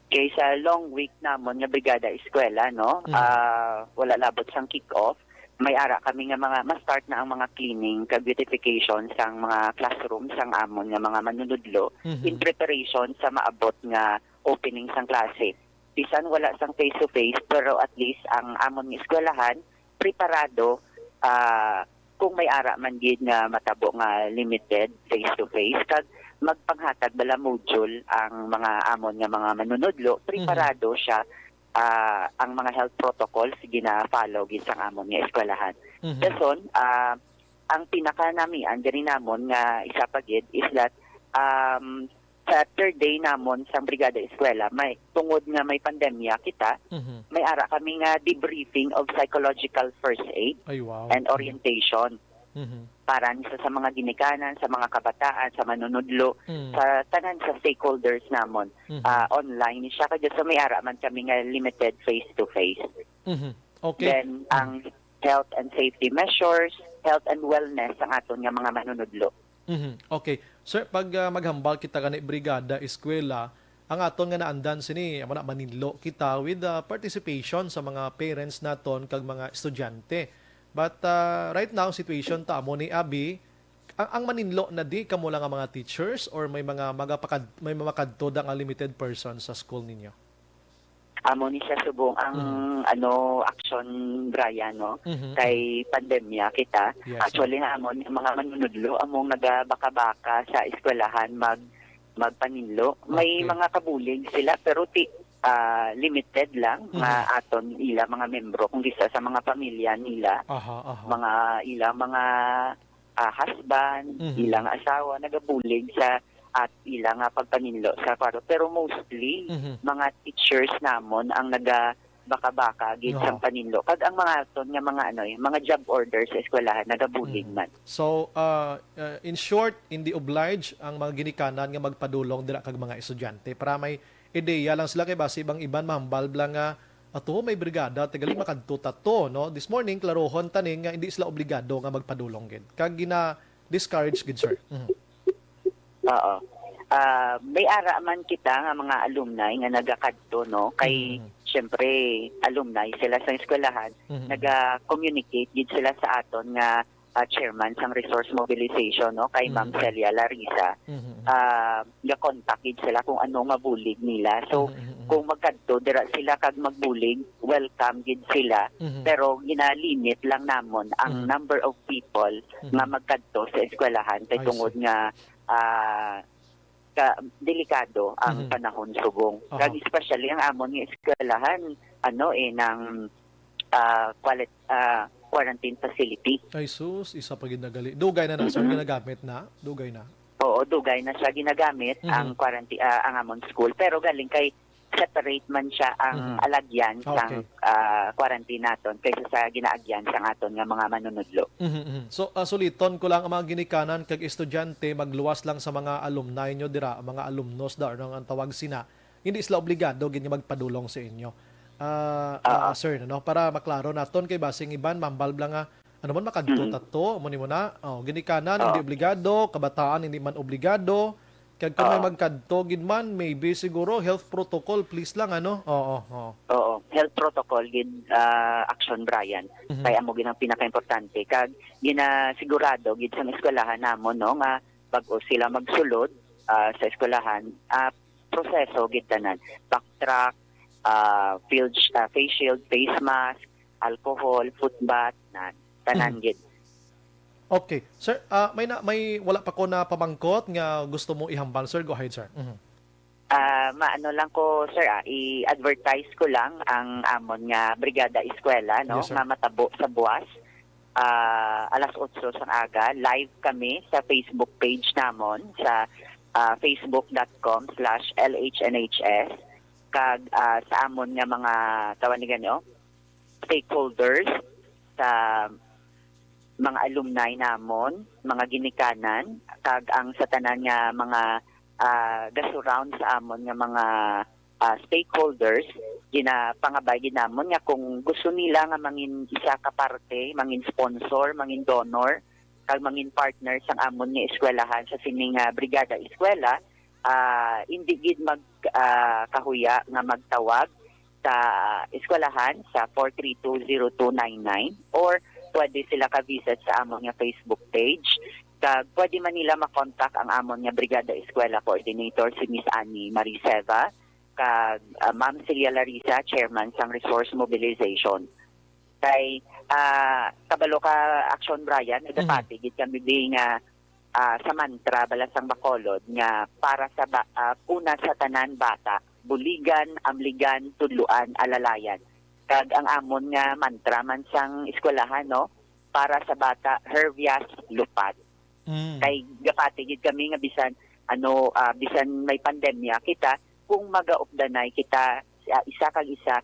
Okay, sa long week namon nga Brigada Eskwela, no, Mhm. ah, wala labot sang kick-off, may ara kami nga mga, ma-start na ang mga cleaning kag beautification sang mga classroom sang amon nga mga manunudlo Mhm. in preparation sa maabot nga opening sang klase. Bisan wala sang face-to-face, pero at least ang amon nga eskwelahan preparado, ah, kung may ara man gid nga matabo nga limited face-to-face, kag magpanghatag bala module ang mga amon nga mga manunudlo, Mhm. preparado siya, ah, ang mga health protocols gina-follow gid sang amon nga eskwelahan. Mhm. Dason, ah, ang pinakanamian diri namon nga isa pa gid is that, um, sa third day namon sang Brigada Eskwela, may, tungod nga may pandemya kita, Mhm. may ara kami nga debriefing of psychological first aid Ay, wow. and Mhm. orientation Mhm. para ni sa, sa mga ginikanan, sa mga kabataan, sa manunudlo, Mm. sa tanan sa stakeholders namon. Mhm. Ah, online ni siya, kaya so may ara man kami nga limited face-to-face. Mhm. Okay. Then, Mm. ang health and safety measures, health and wellness ang aton nga mga manunudlo. Mhm. Okay. Sir, pag, ah, maghambal kita gani Brigada Eskwela, ang aton nga naandan sini, amo na, maninlo kita with, ah, participation sa mga parents naton kag mga estudyante. But, ah, right now, ang situation ta amo ni, abi, ang, ang maninlo na di kamo lang nga mga teachers or may mga magapakad-, may mamakadto da nga limited person sa school ninyo? Amo ni siya subong ang, Mm. ano, action, Brian, no? Mhm. Kay pandemya kita. Yes, sir. Actually, nga amo ni mga manunudlo, among nagabaka-baka sa eskwelahan mag-, magpaninlo. May Okay. mga kabulig sila, pero ti-, ah, limited lang nga Mhm. aton ila mga membro, kung gisa sa mga pamilya nila, Aha, aha. mga ila mga, ah, husband, Mhm. ilang asawa, nagabulig sa at ila nga pagpaninlo sa kwaro. Pero mostly, Mhm. mga teachers namon ang naga-baka-baka gid Oo. sang paninlo. Kag ang mga aton nga mga, ano, eh, mga job order sa eskwelahan, nagabulig Mhm. man. So, ah, ah, in short, hindi oblige ang mga ginikanan nga magpadulong dira kag mga estudyante. Para may ideya lang sila, kay basi bang iban mahambal bala nga, "Ato, may brigada, tigali makadto ta to," no? This morning, klarohon tani nga hindi sila obligado nga magpadulong gid. Kag gina-discourage gid, sir. Mhm. Oo. Ah, may ara man kita nga mga alumni nga nagakadto, no? Kay, Mhm. syempre, alumni sila sa eskwelahan, Mhm. naga-communicate gid sila sa aton nga ah, chairman sang resource mobilization, no, kay Ma'am Mhm. Celia Larissa, Mhm, mhm. ah, ga-contact gid sila kung ano nga bulig nila. So, Mhm, mhm, mhm. kung magkadto dira sila kag magbulig, welcome gid sila. Mhm. Pero ginalimit lang namon ang Mhm. number of people Mhm. nga magkadto sa eskwelahan kay I tungod see. nga, ah, ka, delikado ang Mhm. panahon subong. Aha. Kag especially ang amon nga eskwelahan, ano, eh, nang, ah, quali-, ah, quarantine facility. Ay sus, isa pa gid na gali. Dugay na na, sir, Mm-mm. ginagamit na? Dugay na? Oo, dugay na siya ginagamit Mhm. ang quaranti-, ah, ang amon school. Pero galing kay separate man siya ang Mhm. alagyan Ah, sang, okay. ah, quarantine naton kaysa sa ginaagyan sang aton nga mga manunudlo. Mhm, mhm. So, ah, suliton ko lang, ang mga ginikanan kag estudyante magluwas lang sa mga alumni nyo dira, ang mga alumnos daw, ano ang tawag sina, hindi sila obligado gid nga magpadulong sa inyo. Ah, ah, Oo. sir, no? Para maklaro naton kay basing iban, mambal lang nga, ano man, makadto Mm. ta to, amo ni mo na. Oh, ginikanan, Oo. hindi obligado, kabataan, hindi man obligado. Kag kung may Oo. magkadto gid man, maybe siguro health protocol, please lang, ano? Oo, oo. Oo, health protocol gid, ah, Action Brian. Mhm. Kay amo gid ang pinakaimportante. Kag ginasigurado gid sa eskwelahan namon, no, nga bag-o sila magsulod, ah, sa eskwelahan, ah, proseso gid tanan. Backtrack, ah, field sh-, ah, face shield, face mask, alcohol, foot bath, na, tanan Mhm. gid. Okay. Sir, ah, may na, may wala pa ko na pamangkot nga gusto mo ihambal, sir. Go ahead, sir. Mhm. Ah, maano lang ko, sir, ah, i-advertise ko lang ang amon nga Brigada Eskwela, no, Yes, sir. nga matabo sa buwas. Ah, alas otso sang aga, live kami sa Facebook page namon sa, ah, facebook dot com slash L H N H S. Kag, ah, sa amon nga mga, tawag ni gani, oh, stakeholders, sa mga alumni namon, mga ginikanan, kag ang sa tanan nga mga, ah, ga-surround sa amon nga mga, ah, stakeholders, ginapangabay gid namon nga kung gusto nila nga mangin isa ka parte, mangin sponsor, mangin donor, kag mangin partner sang amon nga eskwelahan sa sini nga Brigada Eskwela, ah, hindi gid mag, ah, kahuya nga magtawag sa eskwelahan sa four three two zero two nine nine, or pwede sila ka-visit sa amon nga Facebook page. Kag pwede man nila makontak ang amon nga Brigada Eskwela Coordinator, si Miss Annie Marie Seva, kag, ah, Ma'am Celia Larissa, Chairman sang Resource Mobilization. Kay, ah, kabalo ka, Action Brian, Mhm. nagapati gid kami di nga, ah, sa mantra bala sang Bacolod nga para sa ba-, ah, una sa tanan bata, buligan, amligan, tudloan, alalayan. Kag ang amon nga mantra man sang eskwelahan, no, para sa bata, Hervias Lupad. Mm. Kay gapati gid kami nga bisan, ano, ah, bisan may pandemya kita, kung magaupdanay kita, ah, isa kag isa,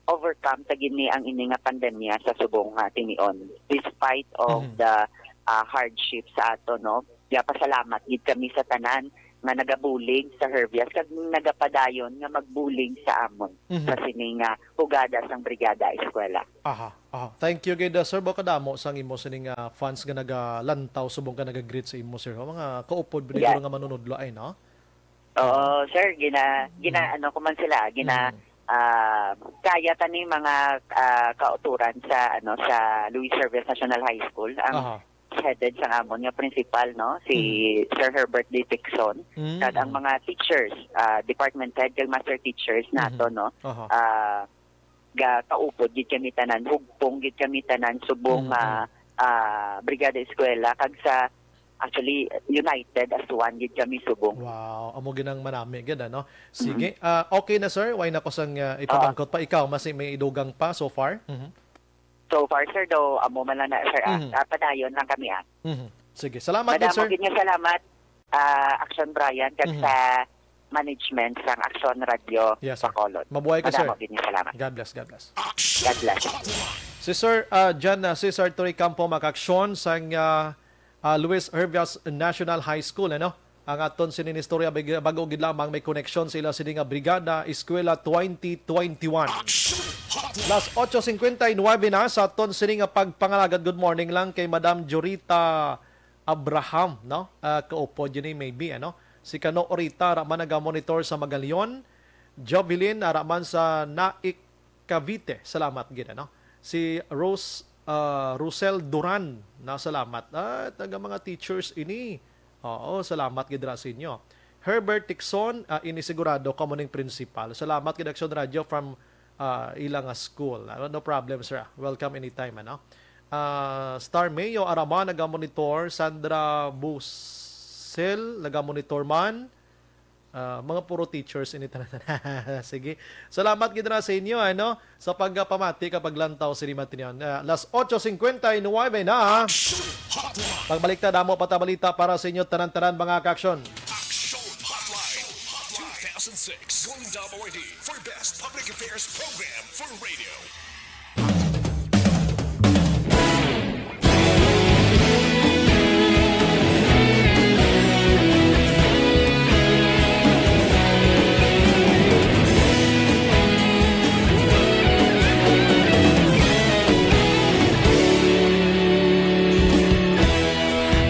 ma-overcome ta gid ni ang ini nga pandemya sa subong nga tinion, despite of Mhm. the, ah, hardship sa ato, no? Gapasalamat gid kami sa tanan nga nagabulig sa Hervias kag nagapadayon nga magbulig sa amon Mhm. sa sini nga hugada sang Brigada Eskwela. Aha, aha. Thank you gid, uh, sir. Baka damo sang imo sining, uh, fans nga nagalantaw subong ka, naga-greet sa imo, sir. O, mga kaupod, Yeah. biniguro nga manunudlo ay, no? Oo, sir, gina-, gina-, Mm. ano ko man sila, gina-, Mm. ah, kaya tani mga, ah, kauturan sa, ano, sa Luis Hervias National High School, ang Aha. headed sang amon nga principal, no, si Mm. Sir Herbert Dixon, Mm, kag ang mm. mga teachers, ah, department head kag master teachers nato, Mhm. no, Aha. ah, ga-, kaupod gid kami tanan, hugpong gid kami tanan, subong, Mm, ah, mm. ah, Brigada Eskwela, kag sa, actually, united as one gid kami subong. Wow, amo gid ang manami gid, ano? Sige. Mm. Ah, okay na, sir. Way na ko sang, ah, Oo. ipamangkot pa. Ikaw, mas may idugang pa so far? Mhm. So far, sir, daw, amo man lang na, sir, ah. Mhm. Ah, padayon lang kami, ah. Mhm. Sige. Salamat gid, Madamo sir. gid nga salamat, ah, Action Brian, kag Mhm. sa management sang Action Radio Yes, sir. Bacolod. Mabuhay ka, sir. Madamo gid nga salamat. God bless, God bless. God bless. Si Sir, ah, John, ah, Cesar Torrecampo, makaaksyon sang, ah, ah, Luis Hervias National High School, ano? Ang aton sini nga istorya, bag-, bag-o gid lamang may koneksyon sa ila sini nga Brigada Eskwela twenty twenty-one. Las ocho cincuenta y nueve na sa aton sini nga pagpangalagad. Good morning lang kay Madam Jorita Abraham, no? Ah, kaupod yun ni maybe, ano? Si Kano Orita, ara man naga-monitor sa Magalion. Jovelyn, ara man sa Naic, Cavite. Salamat gid, ano? Si Rose ah, Rosel Duran, na salamat. Ah, taga mga teachers ini. Oo, salamat gid ra sa inyo. Herbert Tixon, ah, ini sigurado kamo ning principal. Salamat gid Action Radio from, ah, ila nga school. Ah, no problem, sir. Welcome anytime, ano. Ah, Star Mayo Arama nagamonitor, Sandra Busel nagamonitor man. Ah, mga puro teachers ini tanan. Sige. Salamat gid na sa inyo, ano, sa pagpamati kag paglantaw sa Limantinon. Ah, las ocho cincuenta y nueve na. Action Hotline. Pagbalik ta, damo pa ta balita para sa inyo tanan-tanan, mga ka-action. Action Hotline two thousand six. Golden W R D for Best Public Affairs Program for Radio.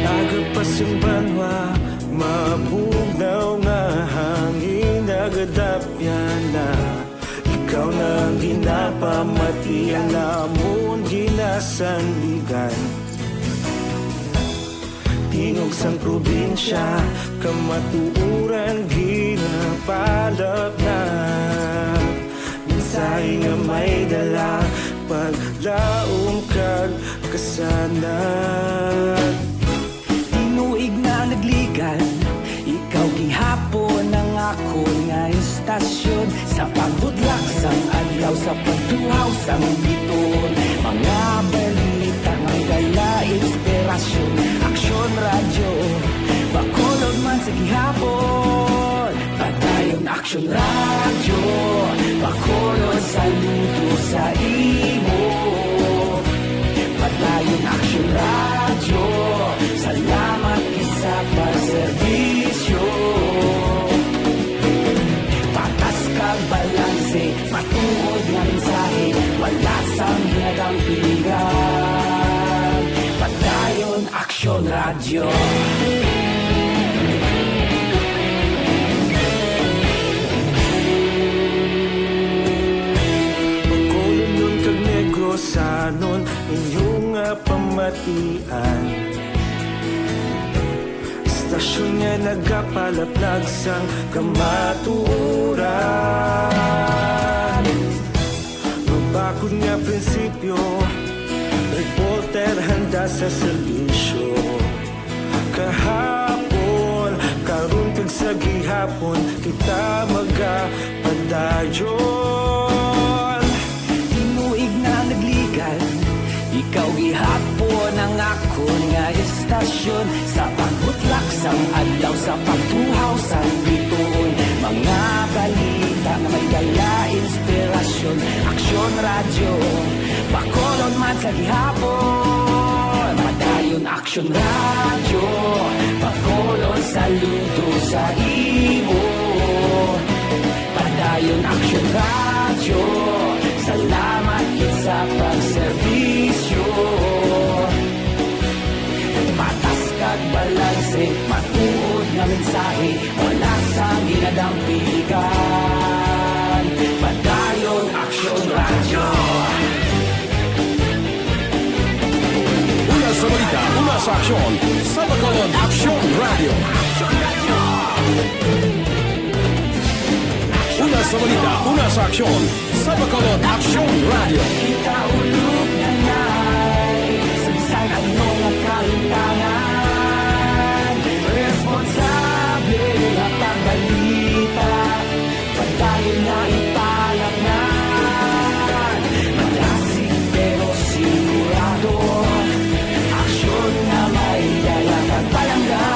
Aga pa sing banwa, mabugnaw nga hangin, nagadapyan na. Ikaw na ang ginapamati, ang amon ginasandigan. Tingog sang probinsya, kamatuoran ginapalapnap. Mensahe nga may dala, paglaom kag kasanag. Tinuig na nagligan, ikaw gihapon ang akon nga istasyon. Sa pagbudlak sang adlaw, sa pagtuhaw sang biton, mga balita may dala inspirasyon. Aksyon Radyo, Bacolod man sa gihapon. Padayon Aksyon Radyo, Bacolod, saludo sa imo. Padayon Aksyon Radyo, salamat gid sa pagserbisyo. Patas kag balanse, matuod nga mensahe, wala sang ginadampigan. Padayon Aksyon Radyo. Bacolodnon kag Negrosanon, inyo nga pamatian. Istasyon nga nagapalaplag sang kamatuoran. Mabakod nga prinsipyo, reporter handa sa serbisyo. Kahapon, karon kag sa gihapon, kita magapadayon. Tinuig na nagligan, ikaw gihapon ang akon nga istasyon. Sa pagbutlak sang adlaw, sa pagtuhaw sang bituon, mga balita nga may dala inspirasyon. Aksyon Radyo, Bacolod man sa gihapon. Padayon Aksyon Radyo, Bacolod, saludo sa imo. Padayon Aksyon Radyo, salamat gid sa pagserbisyo. Patas kag balanse, matuod nga mensahe, wala sang ginadampigan. Padayon Aksyon Radyo. Una sa balita, una sa aksyon, sa Bacolod Aksyon Radyo. Una sa balita, una sa aksyon, sa Bacolod Aksyon Radyo. Kita ulog na nay, sa bisan ano nga kahimtangan, responsable nga pagbalita. Padayon nga ipalapnan, malasig pero sigurado, aksyon nga may dala kag palangga.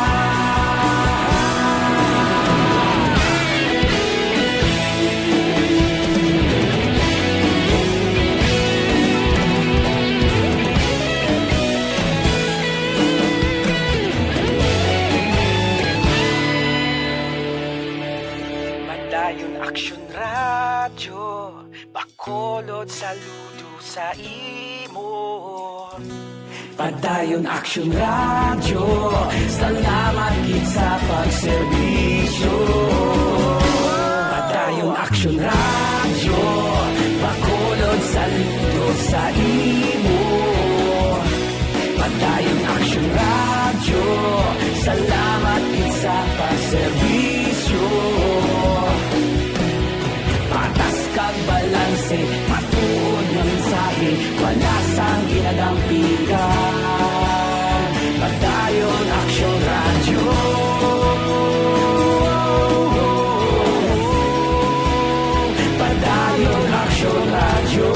Padayon Aksyon Radyo, Bacolod, saludo sa imo. Padayon Aksyon Radyo, salamat gid sa pagserbisyo. Padayon Aksyon Radyo, Bacolod, saludo sa imo. Padayon Aksyon Radyo. Padayon Aksyon Radyo.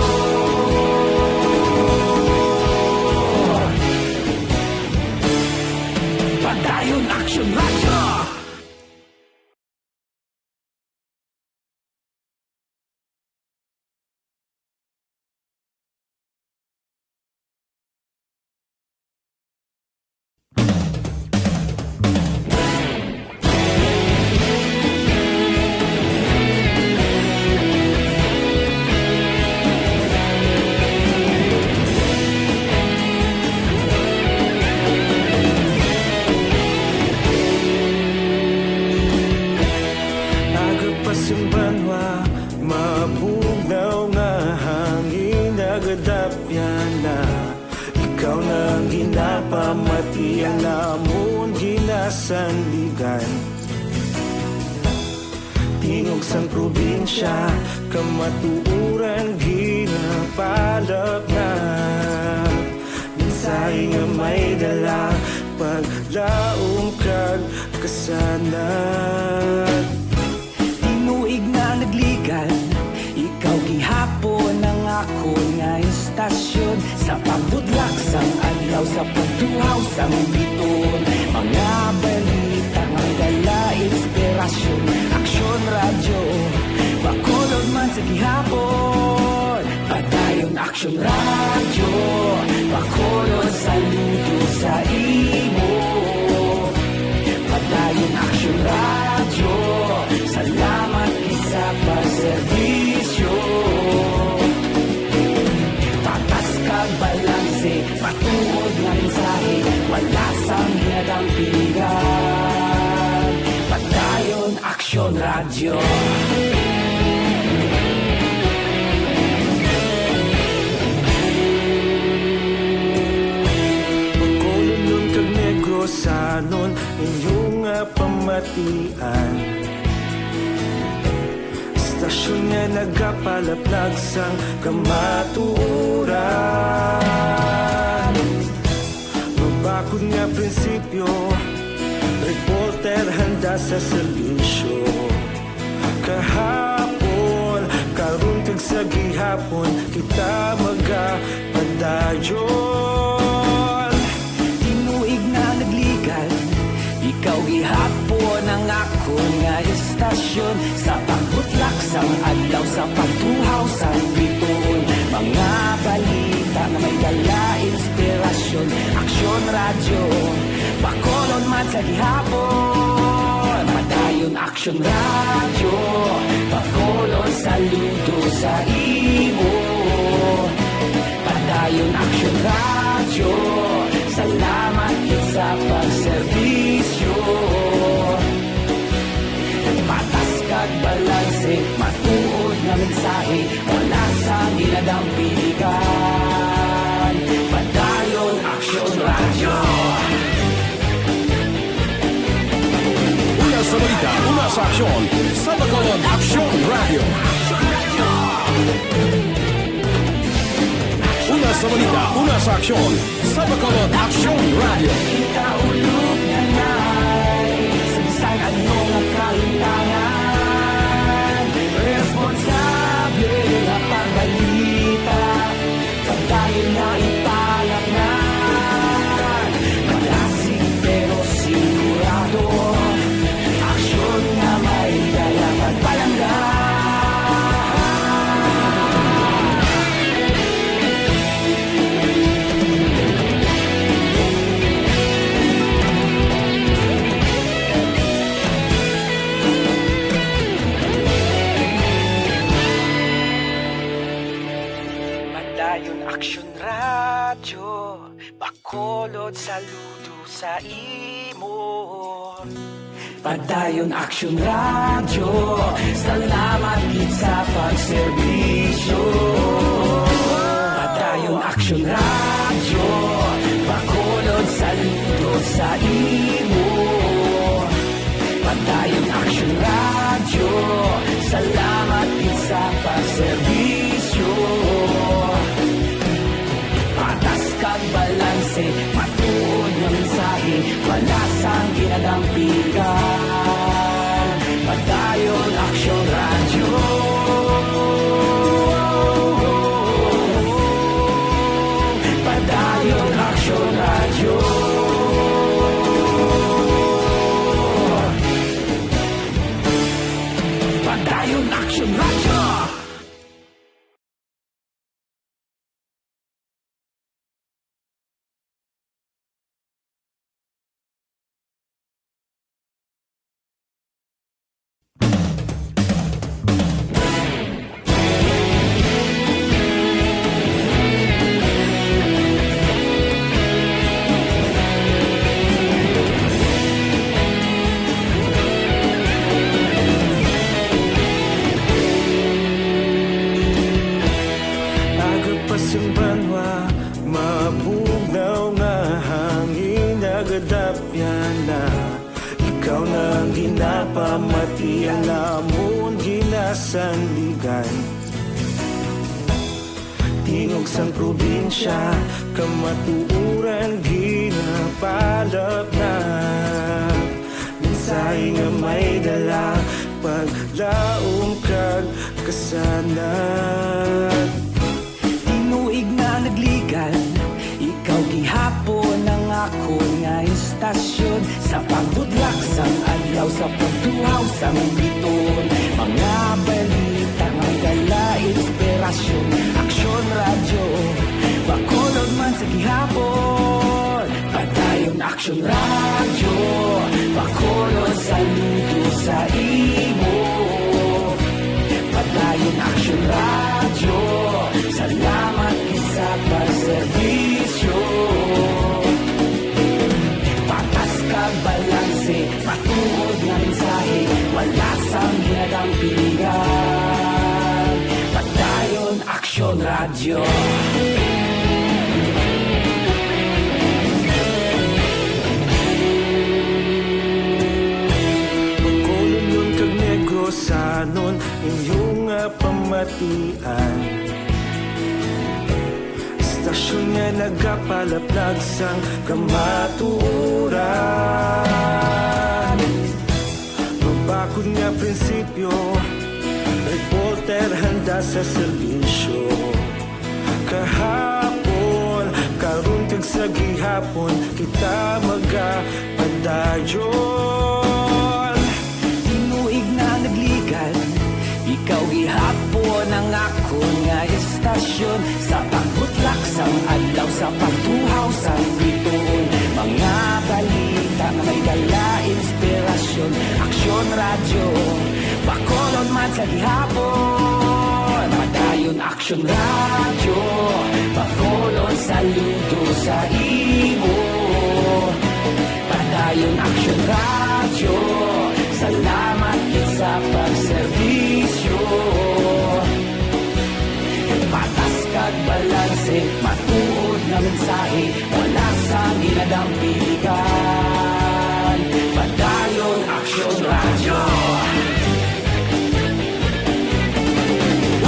Padayon Aksyon Radyo. Aga pa sing banwa, mabugnaw nga hangin nagadapyan na. Ikaw na ang ginapamati, ang namon ginasandigan. Tingog sang probinsya, kamatuoran ginapalapnag. Mensahe nga may dala, paglaom kag kasanag. Tinuig na nagligan, ikaw gihapon ang akon nga istasyon. Sa pagbutlak sang adlaw, sa pagtuhaw sang biton, mga balita nga dala inspirasyon. Aksyon Radyo, Bacolod man sa gihapon. Padayon Aksyon Radyo, Bacolod, saludo sa imo. Padayon Aksyon Radyo, salamat gid sa pagserbisyo. Patas kag balanse, matuod nga mensahe, wala sang ginadampigan. Padayon Aksyon Radyo. Bacolodnon kag Negrosanon, inyo nga pamatian. Istasyon nga nagapalaplag sang kamatuoran. Mabakod nga prinsipyo, reporter handa sa serbisyo. Kahapon, karon kag sa gihapon, kita magapadayon. Tinuig na nagligan, ikaw gihapon ang akon nga istasyon. Sa pagbutlak sang adlaw, sa pagtuhaw sang biton, mga balita nga may dala inspirasyon. Aksyon Radyo, Bacolod man sa gihapon. Padayon Aksyon Radyo, Bacolod, saludo sa imo. Padayon Aksyon Radyo, salamat gid sa pagserbisyo. Patas kag balanse, matuod nga mensahe, wala sang ginadampigan. Padayon Aksyon Radyo. Una sa balita, una sa aksyon, sa Bacolod Aksyon Radyo. Una sa balita, una sa aksyon, sa Bacolod Aksyon Radyo. Kita ulog na nay, sa bisan ano nga kahimtangan, responsable nga pagbalita. Padayon na ipalapngan, malasig pero sigurado. Aksyon nga may dala pagpalangga. Padayon Aksyon Radyo, Bacolod, saludo sa imo. Padayon Aksyon Radyo, salamat gid sa pagserbisyo. Padayon Aksyon Radyo, Bacolod, saludo sa imo. Padayon Aksyon Radyo, salamat gid sa pagserbisyo. Patas Radyo. Padayon Aksyon Radyo. Aga pa sang banwa, mabugnaw nga hangin, nagadapyan na. Ikaw na ang ginapamati, ang amon ginasandigan. Tingog sang probinsya, kamatuoran ginapalapnag. Mensahe nga may dala, paglaom kag kasanag. Tinuig na nagligan, ikaw gihapon ang akon nga istasyon. Sa pagbudlak sang adlaw, sa pagtuhaw sang bituon, mga balita may dala inspirasyon. Aksyon Radyo, Bacolod man sa gihapon. Padayon Aksyon Radyo, Bacolod, saludo sa imo. Padayon Aksyon Radyo, salamat gid sa pagserbisyo. Patas kag balanse, matuod nga mensahe, wala sang ginadampigan. Padayon Aksyon Radyo. Bacolodnon kag Negrosanon, inyo nga pamatian. Istasyon nga nagapalaplag sang kamatuoran. Mabakod nga prinsipyo, reporter handa sa serbisyo. Kahapon, karon kag sa gihapon, kita magapadayon. Tinuig na nagligan, ikaw gihapon ang akon nga istasyon. Sa pagbutlak sang adlaw, sa pagtuhaw sang bituon, mga balita nga may dala inspirasyon. Aksyon Radyo, Bacolod man sa gihapon. Padayon Aksyon Radyo, Bacolod, saludo sa imo. Padayon Aksyon Radyo, salamat gid sa pagserbisyo. Patas kag balanse, matuod nga mensahe, wala sang ginadampigan. Padayon Aksyon Radyo.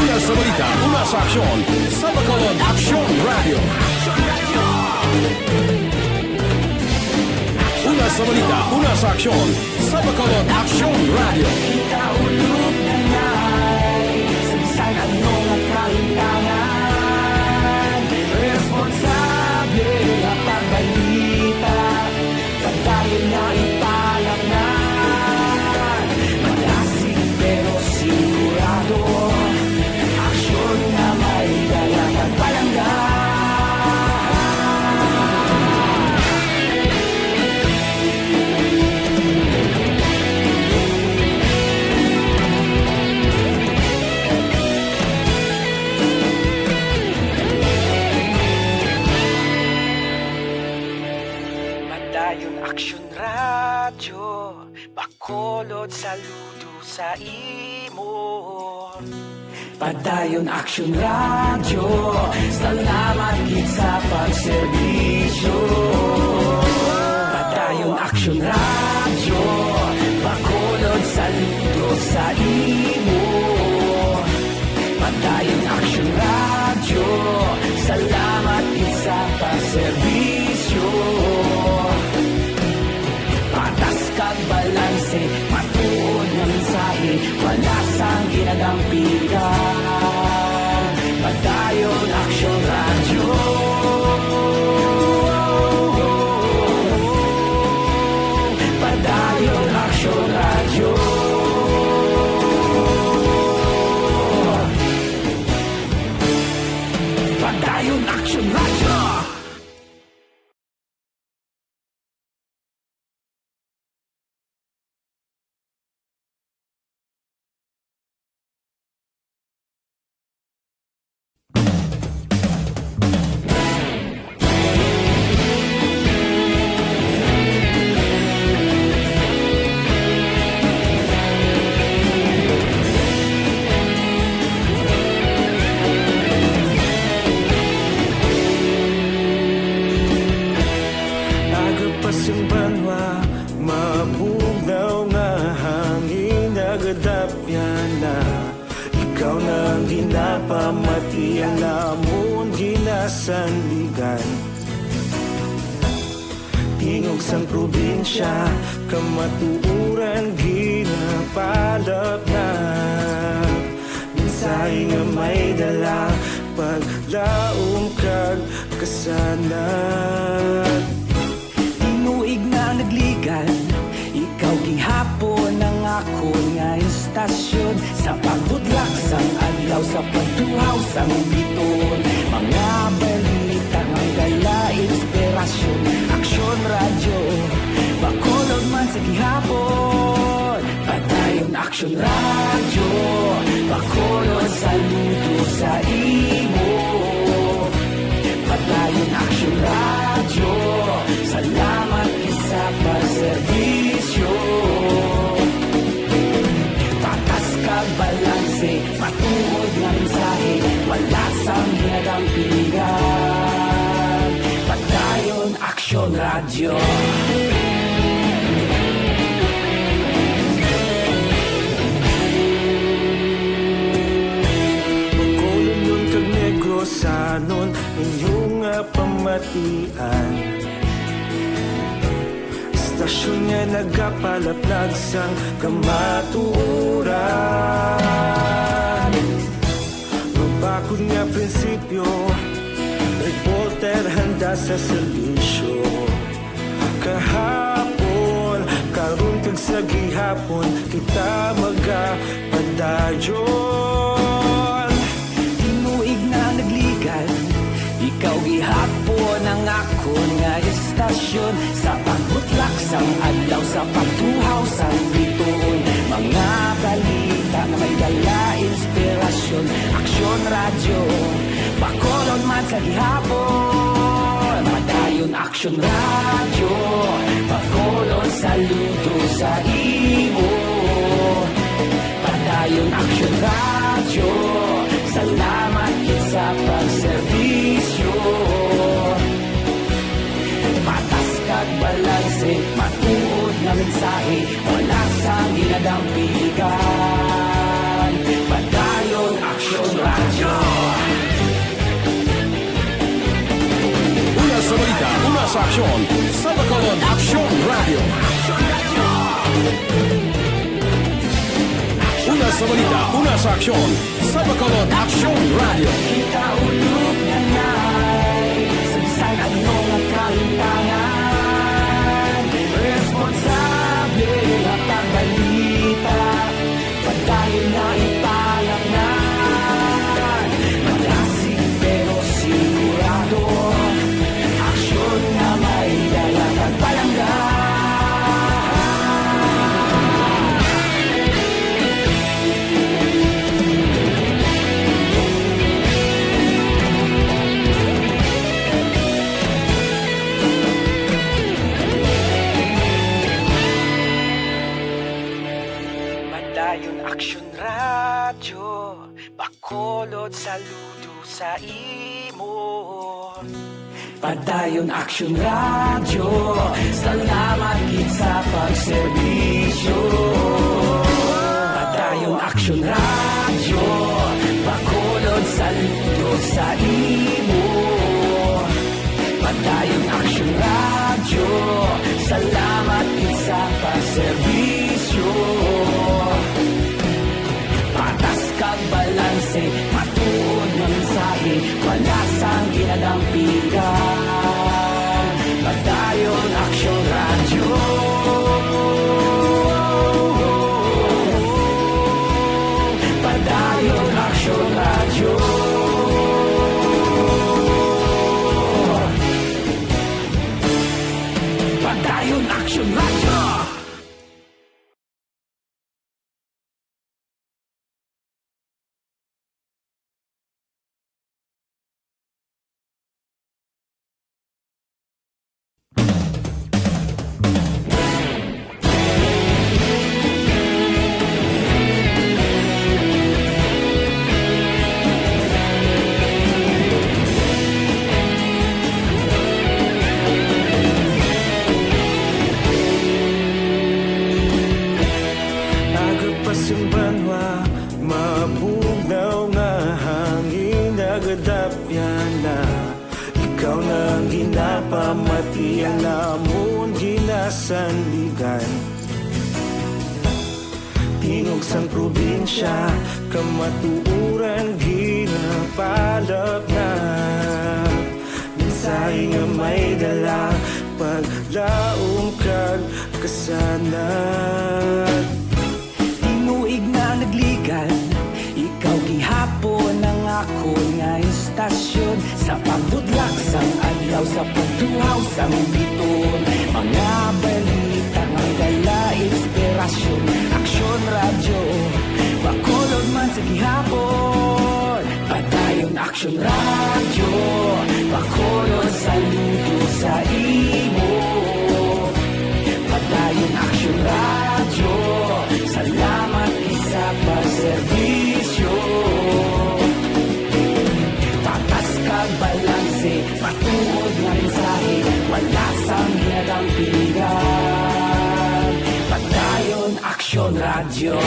Una sa balita, una sa aksyon, sa Bacolod Aksyon Radyo. Una sa balita, una sa aksyon, sa Bacolod Aksyon Radyo. Kita ulog na nay, sa bisan ano nga kahimtangan, responsable nga pagbalita. Padayon na ipalangnan, madasig pero sigurado, aksyon nga may dala kag palangga. Padayon Aksyon Radyo, Bacolod, saludo sa imo. Padayon Aksyon Radyo, salamat gid sa pagserbisyo. Padayon Aksyon Radyo, Bacolod, saludo sa imo. Padayon Aksyon Radyo, salamat gid sa pagserbisyo. Patas kag balanse, matuod nga mensahe, wala sang ginadampigan. Padayon Aksyon Radyo. Action Radyo! Aga pa sing banwa, mabugnaw nga hangin nagadapyan na. Ikaw na ang ginapamati, ang amon ginasandigan. Tingog sang probinsya, kamatuoran ginapalapnag. Mensahe nga may dala, paglaom kag kasanag. Tinuig na nagligan, ikaw gihapon ang akon nga istasyon. Sa pagbudlak sang adlaw, sa pagtuhaw sang biton, mga balita nga dala inspirasyon. Aksyon Radyo Bacolod man sa gihapon. Padayon Aksyon Radyo Bacolod, saludo sa imo. Padayon Aksyon Radyo, salamat gid sa pagserbisyo. Patas kag balanse, matuod nga mensahe, wala sang ginadampigan. Padayon Aksyon Radyo. Bacolodnon kag Negrosanon, inyo nga pamatian. Istasyon nga nagapalaplag sang kamatuoran. Mabakod nga prinsipyo, reporter handa sa serbisyo. Kahapon, karon kag sa gihapon, kita magapadayon. Tinuig na nagligan, ikaw gihapon ang akon nga istasyon. Sa pagbutlak sang adlaw, sa pagtuhaw sang bituon, mga balita nga may dala inspirasyon. Aksyon Radyo Bacolod man sa gihapon. Padayon Aksyon Radyo Bacolod, saludo sa imo. Padayon Aksyon Radyo, salamat gid sa pagserbisyo. Patas kag balanse, matuod nga mensahe, wala sang ginadampigan. Padayon Aksyon Radyo. Una sa balita, una sa aksyon, sa Bacolod Aksyon Radyo. Una sa balita, una sa aksyon, sa Bacolod Aksyon Radyo. Kita ulog na nay, sa bisan ano nga kahimtangan, responsable nga pagbalita. Padayon na ipalapnan, malasig pero sigurado. Aksyon nga may dala kag palangga. Padayon Aksyon Radyo Bacolod, saludo sa imo. Padayon Aksyon Radyo, salamat gid sa pagserbisyo. Padayon Aksyon Radyo Bacolod, saludo sa imo. Padayon Aksyon Radyo, salamat gid sa pagserbisyo. Patas kag balanse, matuod nga mensahe, wala sang ginadampigan. Padayon Aksyon Radyo. Padayon Aksyon Radyo. Ikaw na ang ginapamatian namon ginasandigan. Tingog sang probinsya, kamatuoran ginapalapnap. Mensahe nga may dala, paglaom kag kasanag. Tinuig na nagligad, ikaw gihapon ang akon nga istasyon. Sa pagbudlak sang adlaw, sa pagtuhaw sang biton, mga balita nga dala inspirasyon. Aksyon Radyo, Bacolod man sa gihapon. Padayon Aksyon Radyo, Bacolod, saludo sa imo. Padayon Aksyon Radyo, salamat gid sa pagserbisyo. Patas kag balanse, matuod nga mensahe, wala sang ginadampingan. Padayon Aksyon Radyo.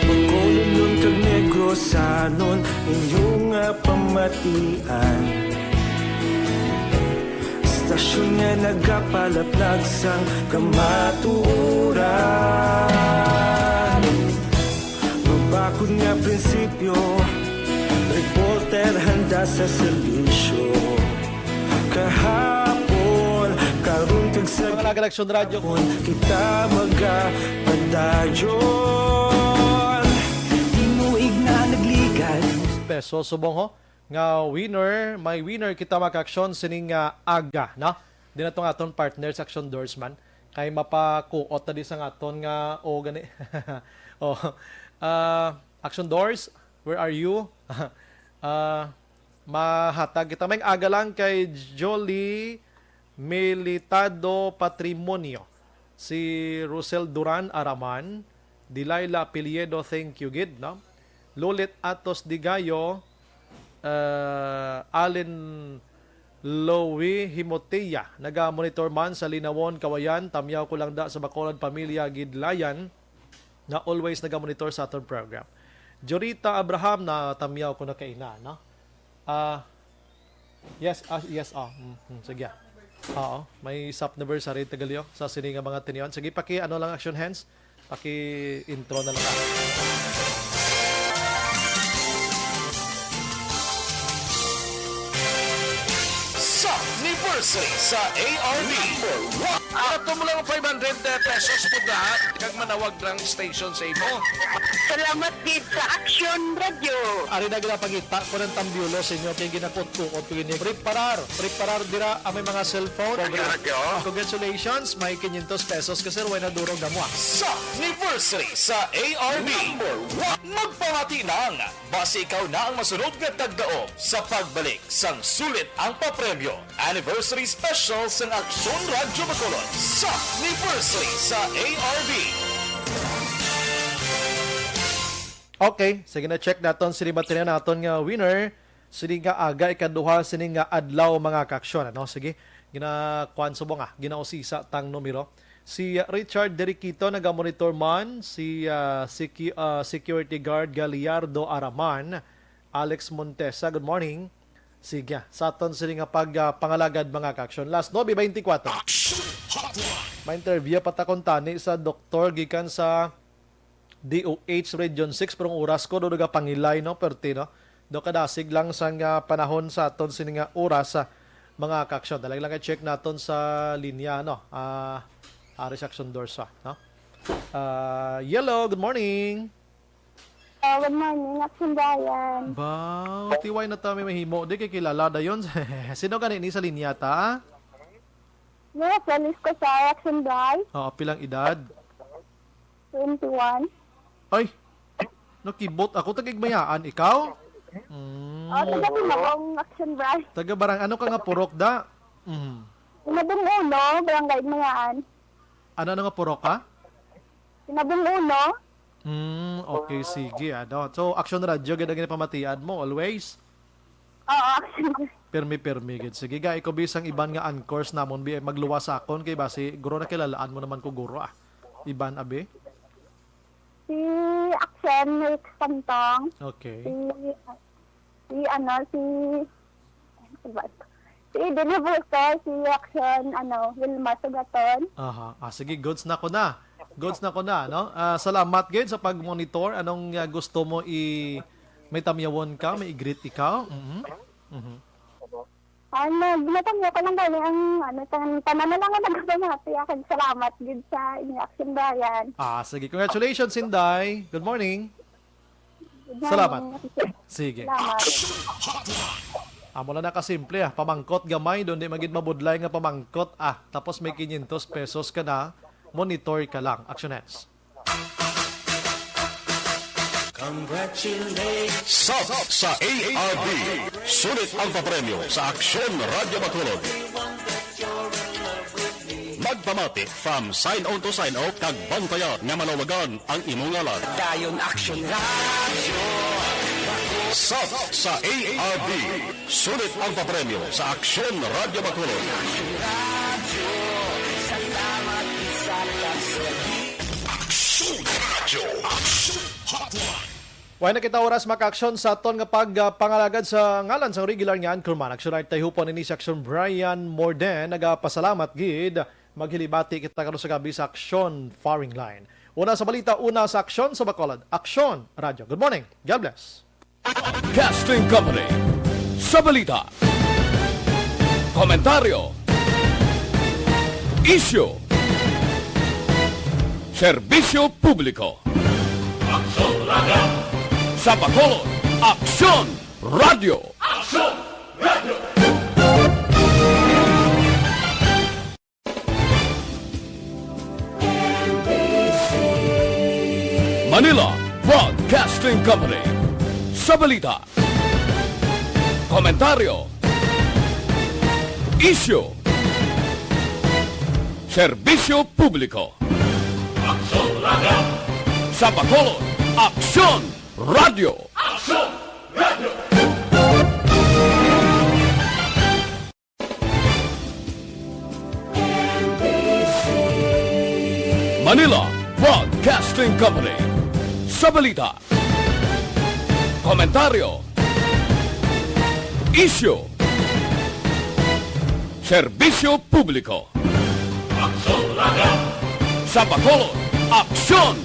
Bacolodnon kag Negrosanon, inyo nga pamatian. Istasyon nga nagapalaplag sang kamatuoran. Mabakod nga prinsipyo, reporter handa sa serbisyo. Kahapon, karon kag sa Mga lagan Aksyon Radyo. Kita magapadayon. Tinuig na nagligad. Peso subong ho nga winner, may winner kita makaaksyon sining nga aga, no? Di na to nga aton partner sa Aksyon Doors man. Kay mapakuot na di sa nga aton nga, o gani. Oh, ah, Aksyon Doors, where are you? Ah, mahatag kita. May aga lang kay Jolie Militado Patrimonio, si Rosel Duran Araman, Delilah Apelyedo, thank you gid, no? Lulit Atos Digayo, uh, Allen Louie Himotea, naga-monitor man sa Linawon, Kawayan, tamyaw ko lang da sa Bacolod Pamilya Gidlayan, nga always naga-monitor sa aton program. Jorita Abraham, na tamyaw ko na kaina, no? Ah, yes, ah, yes, oh. Mm, mm, sige. Oo, may sap anniversary tagalio sa sini nga mga tinion. Sige, paki ano lang action hands. Paki intro na lang. Sa anniversary sa A R B. Number one. Ato mo lang five hundred pesos po na kag manawag ng station sa imo. Salamat gid sa Action Radio. Ari na ginapangita ko ng tambiulo sa inyo kay ginakot-kuot ko ini. Preparar, preparar dira ang may mga cellphone. Action Radio. Congratulations, may quinientos pesos ka, sir, way na durog na mo, ah. Sa anniversary sa A R B. Number one. Magpamati lang. Basi ikaw na ang masunod nga tagdaog sa pagbalik sang sulit ang papremyo. Anniversary Special sang Aksyon Radyo Bacolod sa anniversary sa A R B. Okay, sige na, check naton sini ba tinian naton nga winner. Sini nga aga, ikaduha sini nga adlaw, mga kaaksyon, ano? Sige, ginakuan subong, ah, ginausisa tang numero. Si Richard Deriquito nagamonitor man, si, ah, secu-, ah, security guard Gallardo Araman, Alex Montesa, good morning. Sige, sa aton sini nga pag, ah, pangalagad, mga kaaksyon. Last, nine twenty-four. Action Hotline. Ma-interview pa ta kuntani sa doktor gikan sa D O H Region six, pero ang oras ko do nagapangilay, no, perti, no? Do kadasig lang sang, ah, panahon sa aton sini nga oras, ah, mga kaaksyon. Dalag lang i-check naton sa linya, no? Ah, ari sa Action Doors, ah, no? Ah, hello, good morning. Ah, good morning, Action Brian. Ba, tiway na ta may mahimo. Di kay kilala dayon. Sino gani ni sa linya ta? Yes, Alice ko sa Action Brian. Oo, pilang edad? Twenty-one. Ay, nakibot ako. Tag-Igmayaan, ikaw? Mm. Oh, taga Pinabong, Action Brian. Taga barang, ano ka nga purok, da? Mm. Pinabong Uno, Barangay Igmayaan. Ano, ano nga purok ka? Pinabong Uno. Mm, okay, sige, ano. So, Action Radio, ganda gini pamatian mo, always? Oo, Action. Permi, permi, gid. Sige, ga, ikaw, bisang iban nga anchors namon, bi, magluwas akon, kay basi, guro, nakilalaan mo naman ko, guro, ah. Iban, abi? Si Action, Nick Santong. Okay. Si, si ano, si, si Dina Busto, si Action, ano, Wilma Sugaton. Aha. Ah, sige, goods na ko na. Goods na ko na, no? Ah, salamat gid sa pag-monitor. Anong, ah, gusto mo i-, may tamyawon ka, may i-greet ikaw? Mhm. Mhm. Ah, nag-, natamyo ko lang gani ang, ano, tan-, tanan na lang ang nagpamati. Akag salamat gid sa inyo, Action Brian. Ah, sige. Congratulations, Inday. Good morning. Good morning. Salamat. Sige. Salamat. Amo na nakasimple, ah. Pamangkot gamay, doon di magid mabudlay nga pamangkot, ah. Tapos may quinientos pesos ka na, monitor ka lang. Action hands. Congratulations. Sub sa A R B. Sulit ang papremyo sa Aksyon Radyo Bacolod. Magpamati from sign on to sign off kag bantayan nga malawagan ang imo ngalan. Dayon Aksyon Radyo. Sub sa A R B. Sulit ang papremyo sa Aksyon Radyo Bacolod. Aksyon Radyo. Aksyon Hotline. Way na kita oras makaaksyon sa aton nga pagpangalagad sa ngalan sang regular nga anchorman. Aksyon Night, tayo po nini si Aksyon Brian Morden. Nagapasalamat gid. Maghilibati kita karon sa gabi sa Aksyon Firing Line. Una sa balita, una sa aksyon sa Bacolod. Aksyon Radyo. Good morning. God bless. Casting Company. Sa balita, komentaryo, isyu, serbisyo publiko. Aksyon Radyo. Sa Bacolod, Aksyon Radyo. Aksyon Radyo. Manila Broadcasting Company. Sa balita, komentaryo, isyu, serbisyo publiko. Aksyon Radyo. Sa Bacolod, Aksyon Radyo. Aksyon Radyo. Manila Broadcasting Company. Sa balita, komentaryo, isyu, serbisyo publiko. Aksyon Radyo. Sa Bacolod, Aksyon